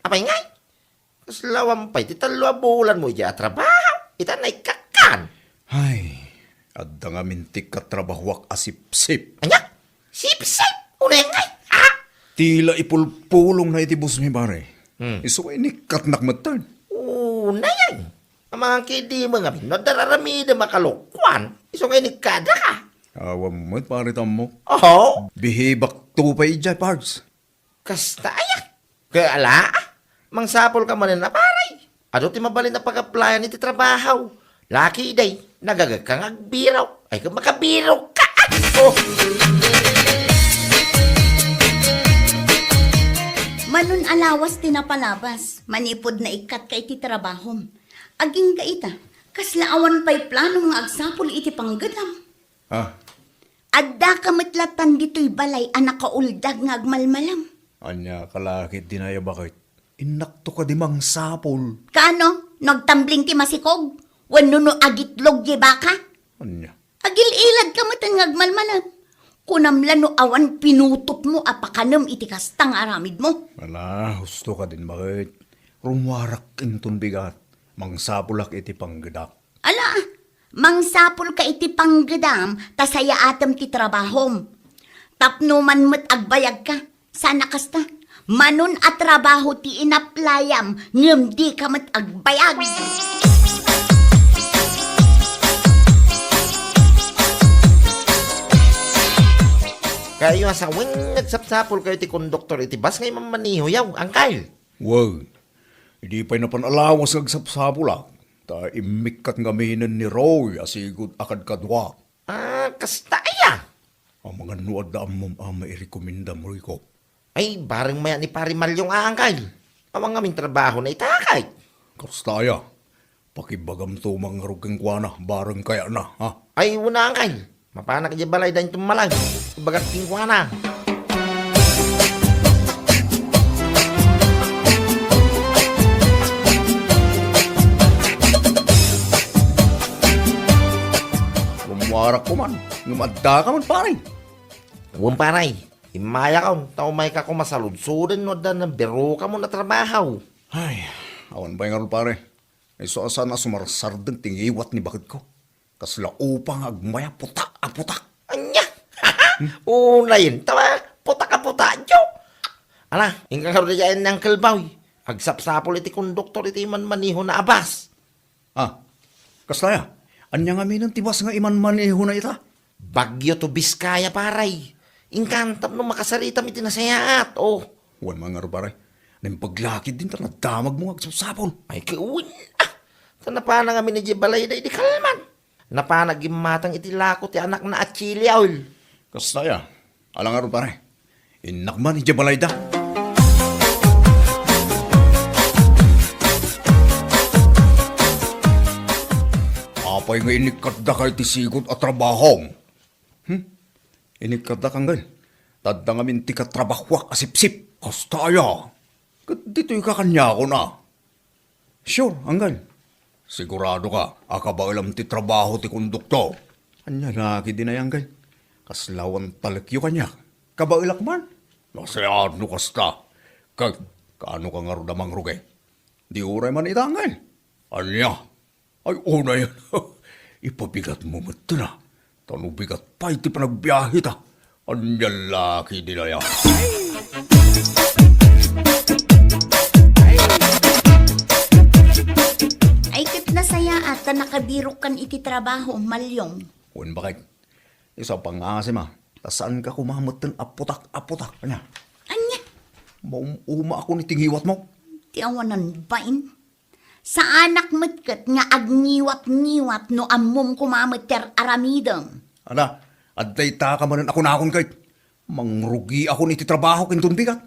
Apay ngay? Kasla awan pay ti tallo a bulanmo idiay a trabaho. Ita, naikkakan. Ay, adda ngamin ti katrabahoak a sipsip. Ania? Sipsip? Unay ngay? Ah? Tila ipulpulongna iti busmi, pare. Hmm. Isu nga inikkatnak metten. Unayen. Amangan ket idi mo ngamin no adda raramidem a kalokuan, isu nga inikkadaka. Awan met, pare, tammo. Oho. Bihibakto pay idiay, Pards. Kasta aya? Ket ala, mangsapulka manen a pare. Adu ti mabalin a pag-applyan iti trabaho. Laki day, nagagakka nga agbirok. Ay, kung makabirok ka. Oh. Manon a lawas ti napalabas, manipud naikkatka iti trabahom. Agingga ita, kasla awan pay planom nga agsapul iti panggedam. Ah. Addaka met latan ditoy balay a nakauldag nga agmalmalam. Ania ka la ketdin aya, baket? Innakto kadi mangsapul. Kaano? No agtambling ti masikog? Wenno no agitlog ti baka? Ania? Agil-iladka met nga agmalmalam. Kunam la no awan pinutotmo a pakanem iti kasta nga aramidmo. Ala, husto kadin, baket. Rummuarak inton bigat. Mangsapulak iti panggedak. Ala, mangsapulka iti panggedam ta sayaatem ti trabahom. Tapno man met agbayagka, saan a kasta. Manon a trabaho ti inaplayam ngem dika met agbayag. Kayo a sawen, nagsapsapulkayo ti konduktor iti bus nga imammanehoyo, angkel. Wen, idi pay napan a lawas nga agsapsapulak, ta immikkat ngaminen ni Roy a sigud a kadkaduak. Ah, kasta aya? Amangan no adda ammom a mairekomendam, Royko. Ay, bareng mayat ni Pare Malyong a angkel. Awan ngamin trabahona ita, kay. Kasta aya? Pakibagamto man ngarud kenkuana, bareng kayatna, ha? Ay, wen a, angkel. Mapanak idiay balay da inton malag. Ibagak kenkuana. Rummuarak koman, ngem addaka man, pare. Wen, pare. Immayakon, ta umayka koma saludsoden no adda nabirukamon a trabaho. Ay, awan pay ngarud, pare. Isu a saan a sumarsardeng ti ngiwat ni baketko. Kasla upa nga agmaya putak a putak. Ania? Unayen, ta putak a putak, jo. Ala, inka ngarud idiay ni Uncle Boy. Agsapsapul iti konduktor iti manmanehona a bus. Ah, kasta aya? Ania ngaminen ti bus nga imanmanehona ita? Baguio to Vizcaya, pare. Inka tapno makasaritam iti nasayaat, o. Wen man ngarud, pare. Naimbag la ketdin ta nadamagmo nga agsapsapul. Ay, ket wen, ah! Ta napana ngamin idiay balayda idi kalman. Napana gimmateng iti lako ti anakna a chili oil. Kasta aya? Ala ngarud, pare. Innak man idiay balayda. Apay nga inikkatdaka iti sigud a trabaho? Hmm? Inikkatdak, Angel. Ta adda ngamin ti katrabahoak a sipsip. Kasta aya? Ket ditoyka kaniakon a. Sure, Angel. Siguradoka a kabaelam ti trabaho ti konduktor? Ania la ketdin aya, Angel? Kasla awan talekyo kaniak. Kabaelak man. Nasayaat no kasta. Ket kaanoka ngarud a mangrugi? Di uray man ita, Angel. Ania? Ay, unay. Ipabigatmo met ta no bigat pay ti panagbiaheta. Ania la ketdin aya? Ay, ket nasayaat ta nakabirokkan iti trabaho, Malyong. Wen, baket. Isu a pangngaasim a, ta saanka koma metten a putak-aputak. Ania? Ania? Maum-umaakon iti ngiwatmo. Ti awanan bain. Saanak met ket nga agngiwat-ngiwat no ammom koma met ti ar-aramidem. Ala, adda itaka manen a kunakon ket. Mangrugiakon iti trabahok inton bigat.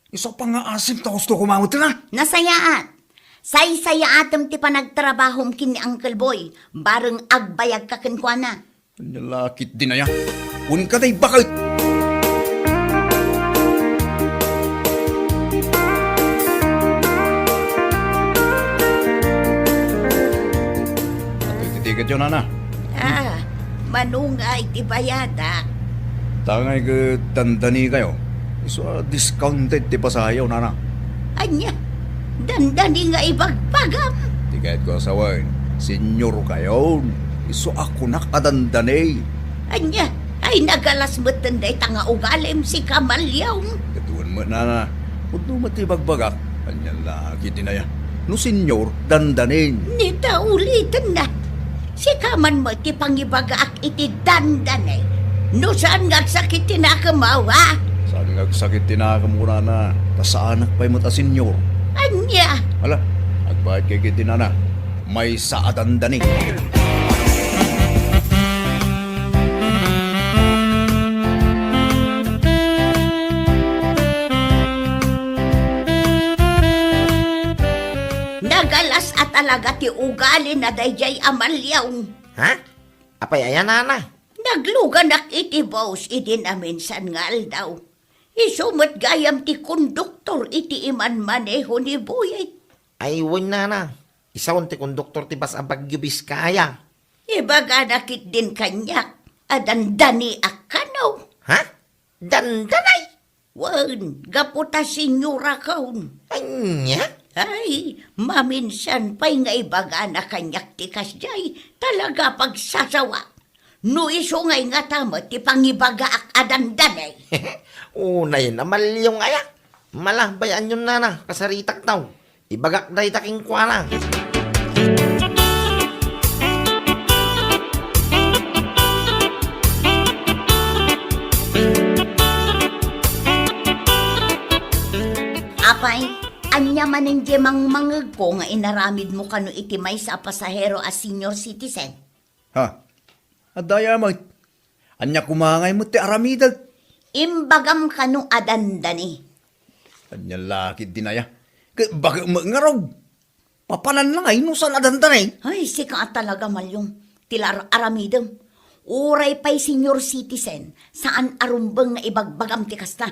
Isu a pangngaasim ta husto koma met a. Nasayaat. Saysayaatem ti panagtrabahom ken ni Uncle Boy, bareng agbayagka kenkuana. Ania la ketdin aya? Wen kadi, baket! Adtoy ti tiketyo, nana. Ah, mano nga iti bayadak? Tangay ket dandanikayo. Isu a discounted ti pasaheyo, nana. Ania? Dandani nga ibagbagam? Tiketko a sawen, seniorkayon. Isu a kunak a dandani. Ania? Ay, nagalas metten dayta nga ugalim, sika Malyong. Ket wen met, nana. Pudno met ti ibagbagak. Ania la ketdin aya? No senior, dandani. Ni ta ulitenna. Sika man met ti pangibagaak iti dandani. No saan nga agsakit ti nakem, awa? Saan nga agsakit ti nakem, kunana. Ta saanak pay met a senior. Ania? Ala, agbayadka ketdi, nana. Maysa a dandani. Nagalas a talaga ti ugalina daydiay a Malyong. Ha? Apay aya, nana? Nagluganak iti bus idi naminsan nga aldaw. Isu met gayam ti konduktor iti imanmaneho ni Buyit. Ay, wen, nana. Isu ti konduktor ti bus a Baguio Vizcaya. Ibagana ketdin kaniak a dandaniak kano. Ha? Dandanay? Wen, gapu ta seniorakon. Ania? Ay, maminsan pay nga ibagana kaniak ti kasdiay, talaga pagsasawa. No isu ngay ngata met ti pangibagaak a dandani. Unay a Malyong aya. Malabay anyon, nana, kasaritak taw. Ibagak dayta kenkuana. Apay, ania manen diay mangmangegko nga inaramidmo kano iti maysa a pasahero a senior citizen? Ha? Adda aya met? Ania koma ngay met ti aramidek? Imbagam kano a dandani. Ania la ketdin aya? Ket baket met ngarud. Papananna ngay no saan a dandani? Ay, sika a talaga, Malyong. Ti la ar-aramidem. Uray pay senior citizen, saan a rumbeng nga ibagbagam ti kasta.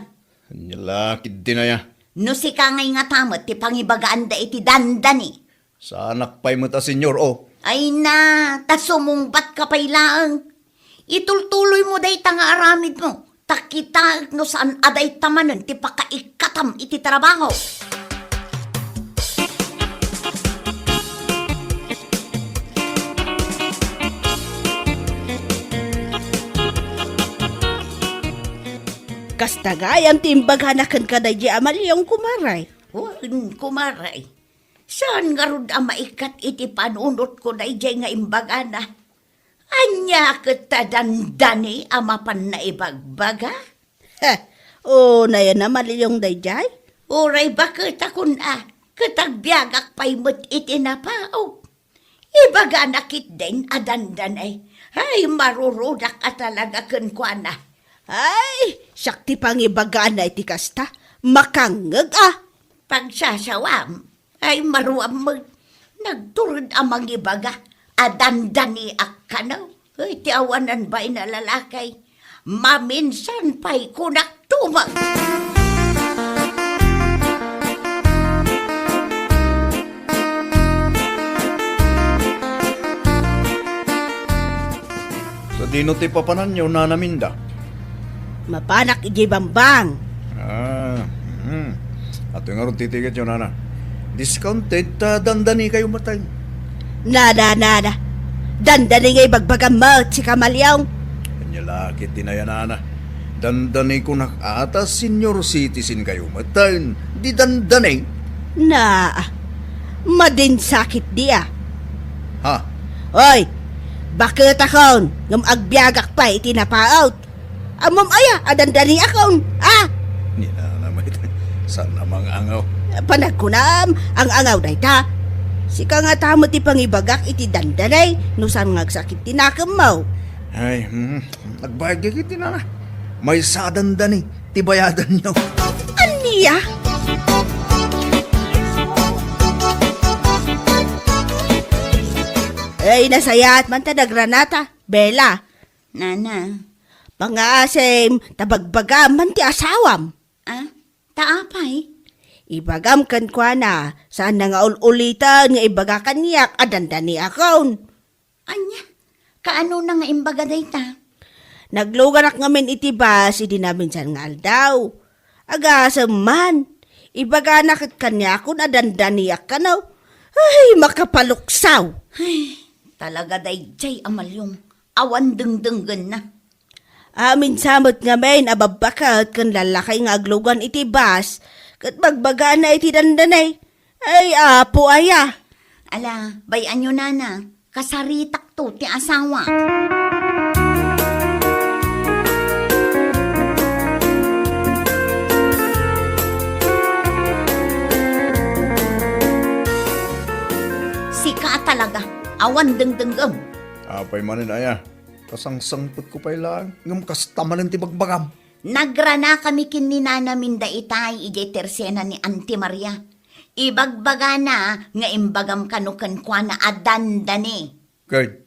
Ania la ketdin aya? No sika ngay ngata met ti pangibagaanda iti dandani. Saanak pay met a senior, o. Ay na, ta sumungbatka pay laeng. Itultuloymo dayta nga aramidmo, ta kitaek no saan a dayta manen ti pakaikkatam iti trabaho. Kasta gayam ti imbagana kenka daydiay a Malyong, kumare. Wen, kumare, saan ngarud a maikkat iti panunotko daydiay nga imbagana? Ania ket ta dandani a mapan naibagbaga? Heh, unay a namaliong daydiay? Uray baketakon a, ket agbiagak pay met iti napaok. Ibagana ketdin a dandani. Ay, marurudak a talaga kenkuana. Ay, siak ti pangibagana iti kasta. Makangngeg a. Pagsasawam. Ay, maruam met. Nagtured a mangibaga a dandaniak kano. Ay, ti awanan bain a lalaki. Maminsan pay kunak tumang. Sadino ti papananyo, Nana Minda? Mapanak idiay bambang. Ah, hmm. Atoy ngarud ti tiketyo, Nana. Discounted ta dandanikayo met. Nana, nana. Dandani nga ibagbagam met, si Kamaliong. Ania la ketdi aya, Nana. Dandanikunak a ta senior citizenkayo met, di dandani. Naa, madinsakit dia. Ha? Oy, baketakon, ngem agbiagak pay iti napaot. Ammom aya a dandaniakon, a? Ni Nana met, saan a mangangaw. Panagkunam, ang-angaw dayta. Sika ngata met ti pangibagak iti dandani, no saan nga agsakit ti nakemmo. Ay, hmm, nagbayad gayam iti Nana. Maysa a dandani ti bayadanyo. Ania? Ay, nasayaat man ta nagranata, Bella. Nana. Pangngaasim, ta bagbagam man ti asawam. Ah, ta apay? Ibagam kenkuana, saan na nga ul-ulitan nga ibaga kaniak a dandaniakon. Ania? Kaanona nga imbaga dayta? Nagluganak ngamin iti bus idi naminsan nga aldaw. Agasem man, ibagana ket kaniakon a dandaniak kano. Ay, makapaluksaw! Ay, talaga daydiay a Maliong. Awan dengdenggenna. Amin sa met ngamin a babbaket ken lallaki nga aglugan iti bus, ket bagbagana iti dandani. Ay, apo aya! Ala, bay-anyo, Nana, kasaritakto ti asawa. Sika a talaga, awan dengdenggem. Apay manen aya? Kasangsangpetko pay laeng, ngem kasta manen ti bagbagam. Nagranakami ken ni Nana Minda itay idiay tersena ni Auntie Maria. Ibagbagana nga imbagam kano kenkuana a dandani. Ket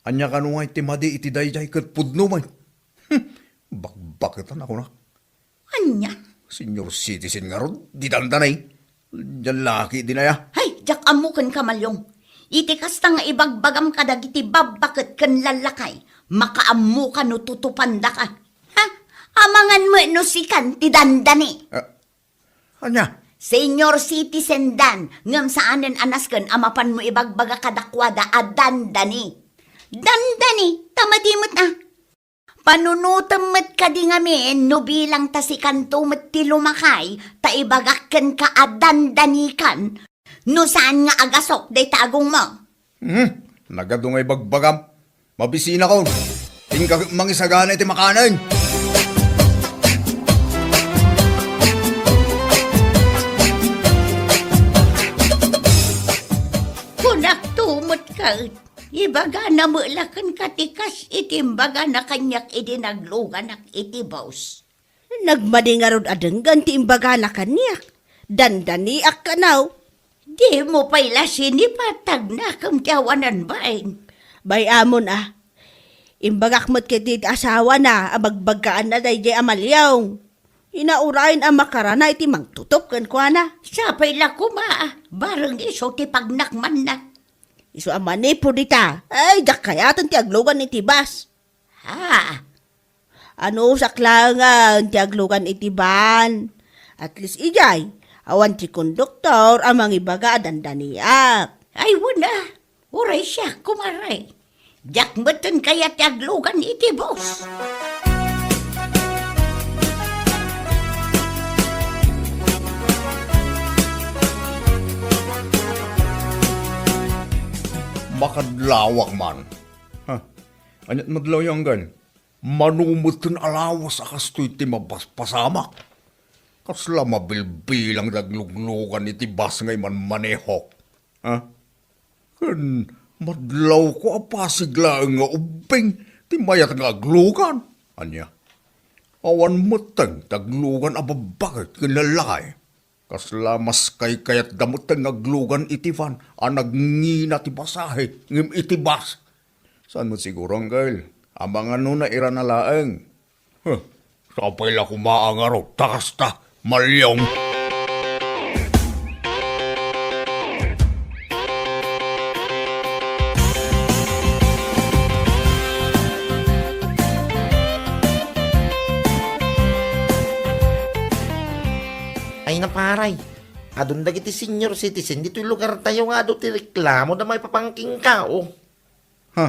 ania kano nga iti madi iti daydiay ket pudno met? Hmm, bakbaketan a kunak. Ania? Senior citizen ngarud, di dandani. Diay laki dinaya. Hay, diak ammo ken Kamaliong. Iti kasta nga ibagbagam kadagiti babbaket ken lallaki, makaammoka no tutupandaka. Ha? Amangan met no sikan ti dandani. Ah, ania? Senior citizen dan, ngem saanen a nasken a mapanmo ibagbaga kadakuada a dandani. Dandani, ta madi met a. Panunotem met kadi ngamin no bilang ta sikanto met ti lumakay ta ibagak kenka a dandanikan no saan nga agasok dayta agongmo. Hmm, nagadu nga ibagbagam. Mabisinakon. Inka mangisagana iti makanen. Kunakto met ket. Ibagana met la kenka ti kas iti imbagana kaniak idi nagluganak iti bus. Nagmadi ngarud a denggen ti imbagana kaniak. Dandaniak kano. Dimo pay la sinipatak nakem ti awanan bain. Bay-amon a. Imbagak met ket iti asawana a bagbaggaanna daydiay a Maliong. Inaurayen a makarana iti mangtutup kenkuana. Sapay la koma a bareng isu ti pagnakmanna. Isu a manipud ita. Ay, diak kayaten ti aglugan iti bus. Ha? Anusak laengen ti aglugan iti van. At least idiay, awan ti konduktor a mangibaga a dandaniak. Ay, wen a. Uray siak, kumare. Diak metten kayat ti aglugan iti bus. Kadlawak man. Ha? Ania't madlawyo, Anggal? Mano metten a lawas a kastoy ti mapaspasamak. Kasla mabilbilang ti agluglugan iti bus nga imanmanehok. Ha? Ken madlawko a pasig laeng nga ubbing ti mayat nga aglugan. Ania? Awan metten ti aglugan a babbaket ken lallaki. Kasla mas kaykayatda metten nga aglugan iti van a nagngina ti pasahe ngem iti bus. Saan met siguro, Angkel? Amangan no nairana laeng. Huh, sapay la koma a ngarud ta kasta, Malyong. Ay na, paray. Adun dagiti senior citizen ditoy lugartayo nga adu ti reklamo da maipapangkingka, o. Ha?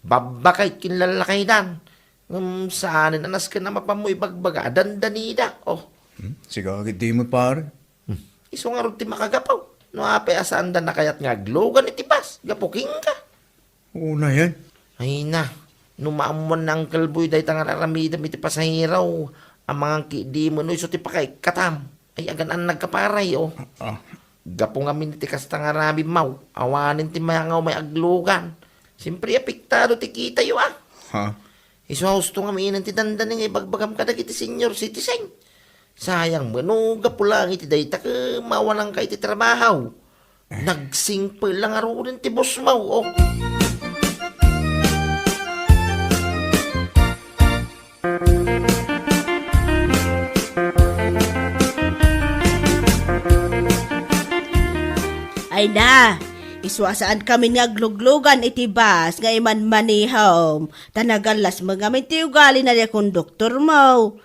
Babbaket ken lallakaydan. Ngem saanen a nasken a mapanmo ibagbaga a dandanida, o. Hmm? Siga, agiddi met, pare. Hmm. Isu ngarud ti makagapu. No apay a saanda nakayat nga aglugan iti bus, gapu kenka. Unayen. Ay na, no maammuan ni Uncle Boy dayta nga aramidem iti pasahero, amangan ketdi met no isu ti pakaikkatam. Ay, agan-annag ka, paray, o. Ah. Gapu ngamin iti kasta nga aramidmo, awanen ti mayangaw may aglugan. Siyempre, apektado ti kitayo, a. Ha? Isu a husto ngamin ti dandani nga ibagbagam kadagiti senior citizen. Sayang met no gapu laeng iti dayta ket mawanangka iti trabaho. Nagsingpet la ngaruden ti busmo, o. Ay na, isu a saankamin nga agluglugan iti bus nga imanmanehom, ta nagallas met ngamin ti ugalina ti konduktormo.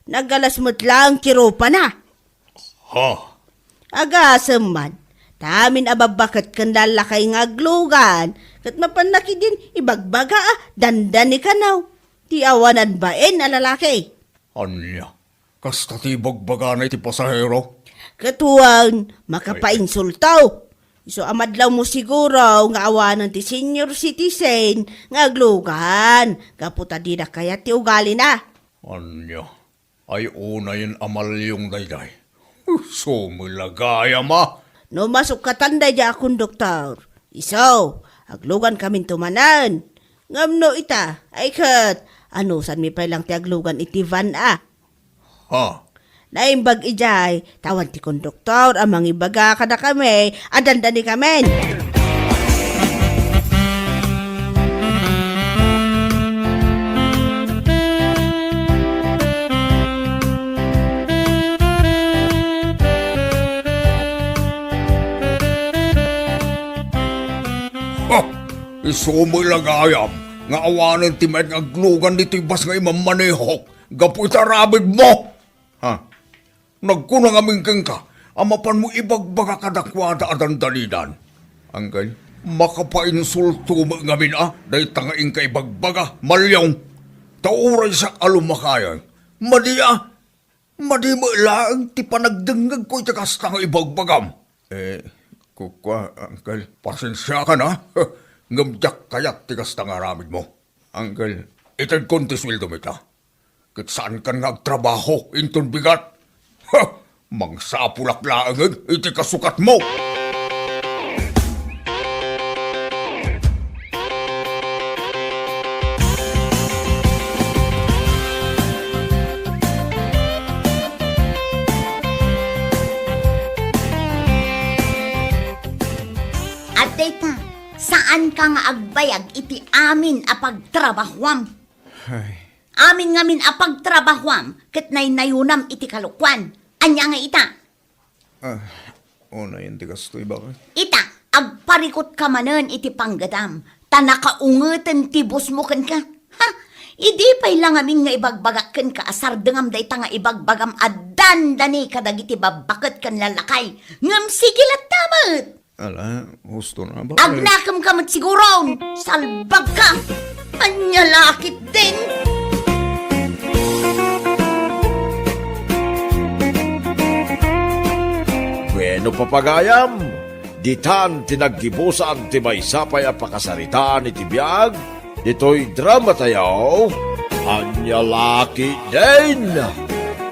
Nagallas met laeng ti rupana. Ha? Agasem man, ta amin a babbaket ken lallakay nga aglugan, ket mapanna ketdin ibagbaga a dandani kano ti awanan bain a lalaki. Ania? Kasta ti ibagbagana iti pasahero? Ket wen, makapainsulto. Isu a madlawmo siguro nga awanen ti senior citizen nga aglugan, gapu ta dida kayat ti ugalina. Ania? Ay, unayen a Malyong daydiay. Sumilagayam a. No masukkatan daydiay a konduktor, isu, aglugankaminto manen. Ngem no ita, ay ket, anusanmi pay lang ti aglugan iti van a. Ha? Naimbag idiay, ta awan ti konduktor a mangibaga kadakami a dandanikamin. Ha! Isu met la gayam nga awanen ti mayat nga aglugan ditoy bus nga imammanehok gapu iti aramidmo. Ha? Nagkuna ngamin kenka a mapanmo ibagbaga kadakuada a dandanidan. Angkel, makapainsulto met ngamin a dayta nga inka ibagbaga, Malyong. Ta uray siak a lumakayen, madi a, madi met laeng ti panagdengngegko iti kasta nga ibagbagam. Eh, kukua, Angkel, pasensiakan a. Ngem diak kayat ti kasta nga aramidmo. Angkel, itedkon ti sueldom ita. Ket saankan nga agtrabaho inton bigat. Ha! Mangsapulak laengen iti kasukatmo! Adda ita, saanka nga agbayag iti amin a pagtrabahoam. Ay. Amin ngamin a pagtrabahoam ket naynayonam iti kalokuan. Ania nga ita? Ah, unayen ti kastoy, bakit? Ita, agparikutka manen iti panggetam, ta nakaungeten ti busmo kenka. Ha? Idi pay la ngamin nga ibagbagak kenka a sardengam dayta nga ibagbagam a dandani kadagiti babbaket ken lallakay, ngem sige latta met. Ala, husto na ba? Agnakemka met siguron! Salbagka! Ania la ketdin? Bueno, papagayam, ditan ti naggibusan ti maysa pay a pakasaritaan iti biag ditoy drama tayo, Ania La Ketdin.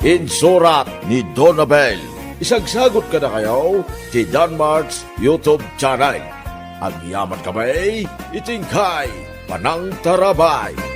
Insurat ni Donabel. Isagsagot kadakayo ti Danmark's YouTube channel. Agyaman kami iti inkay panangtarabay.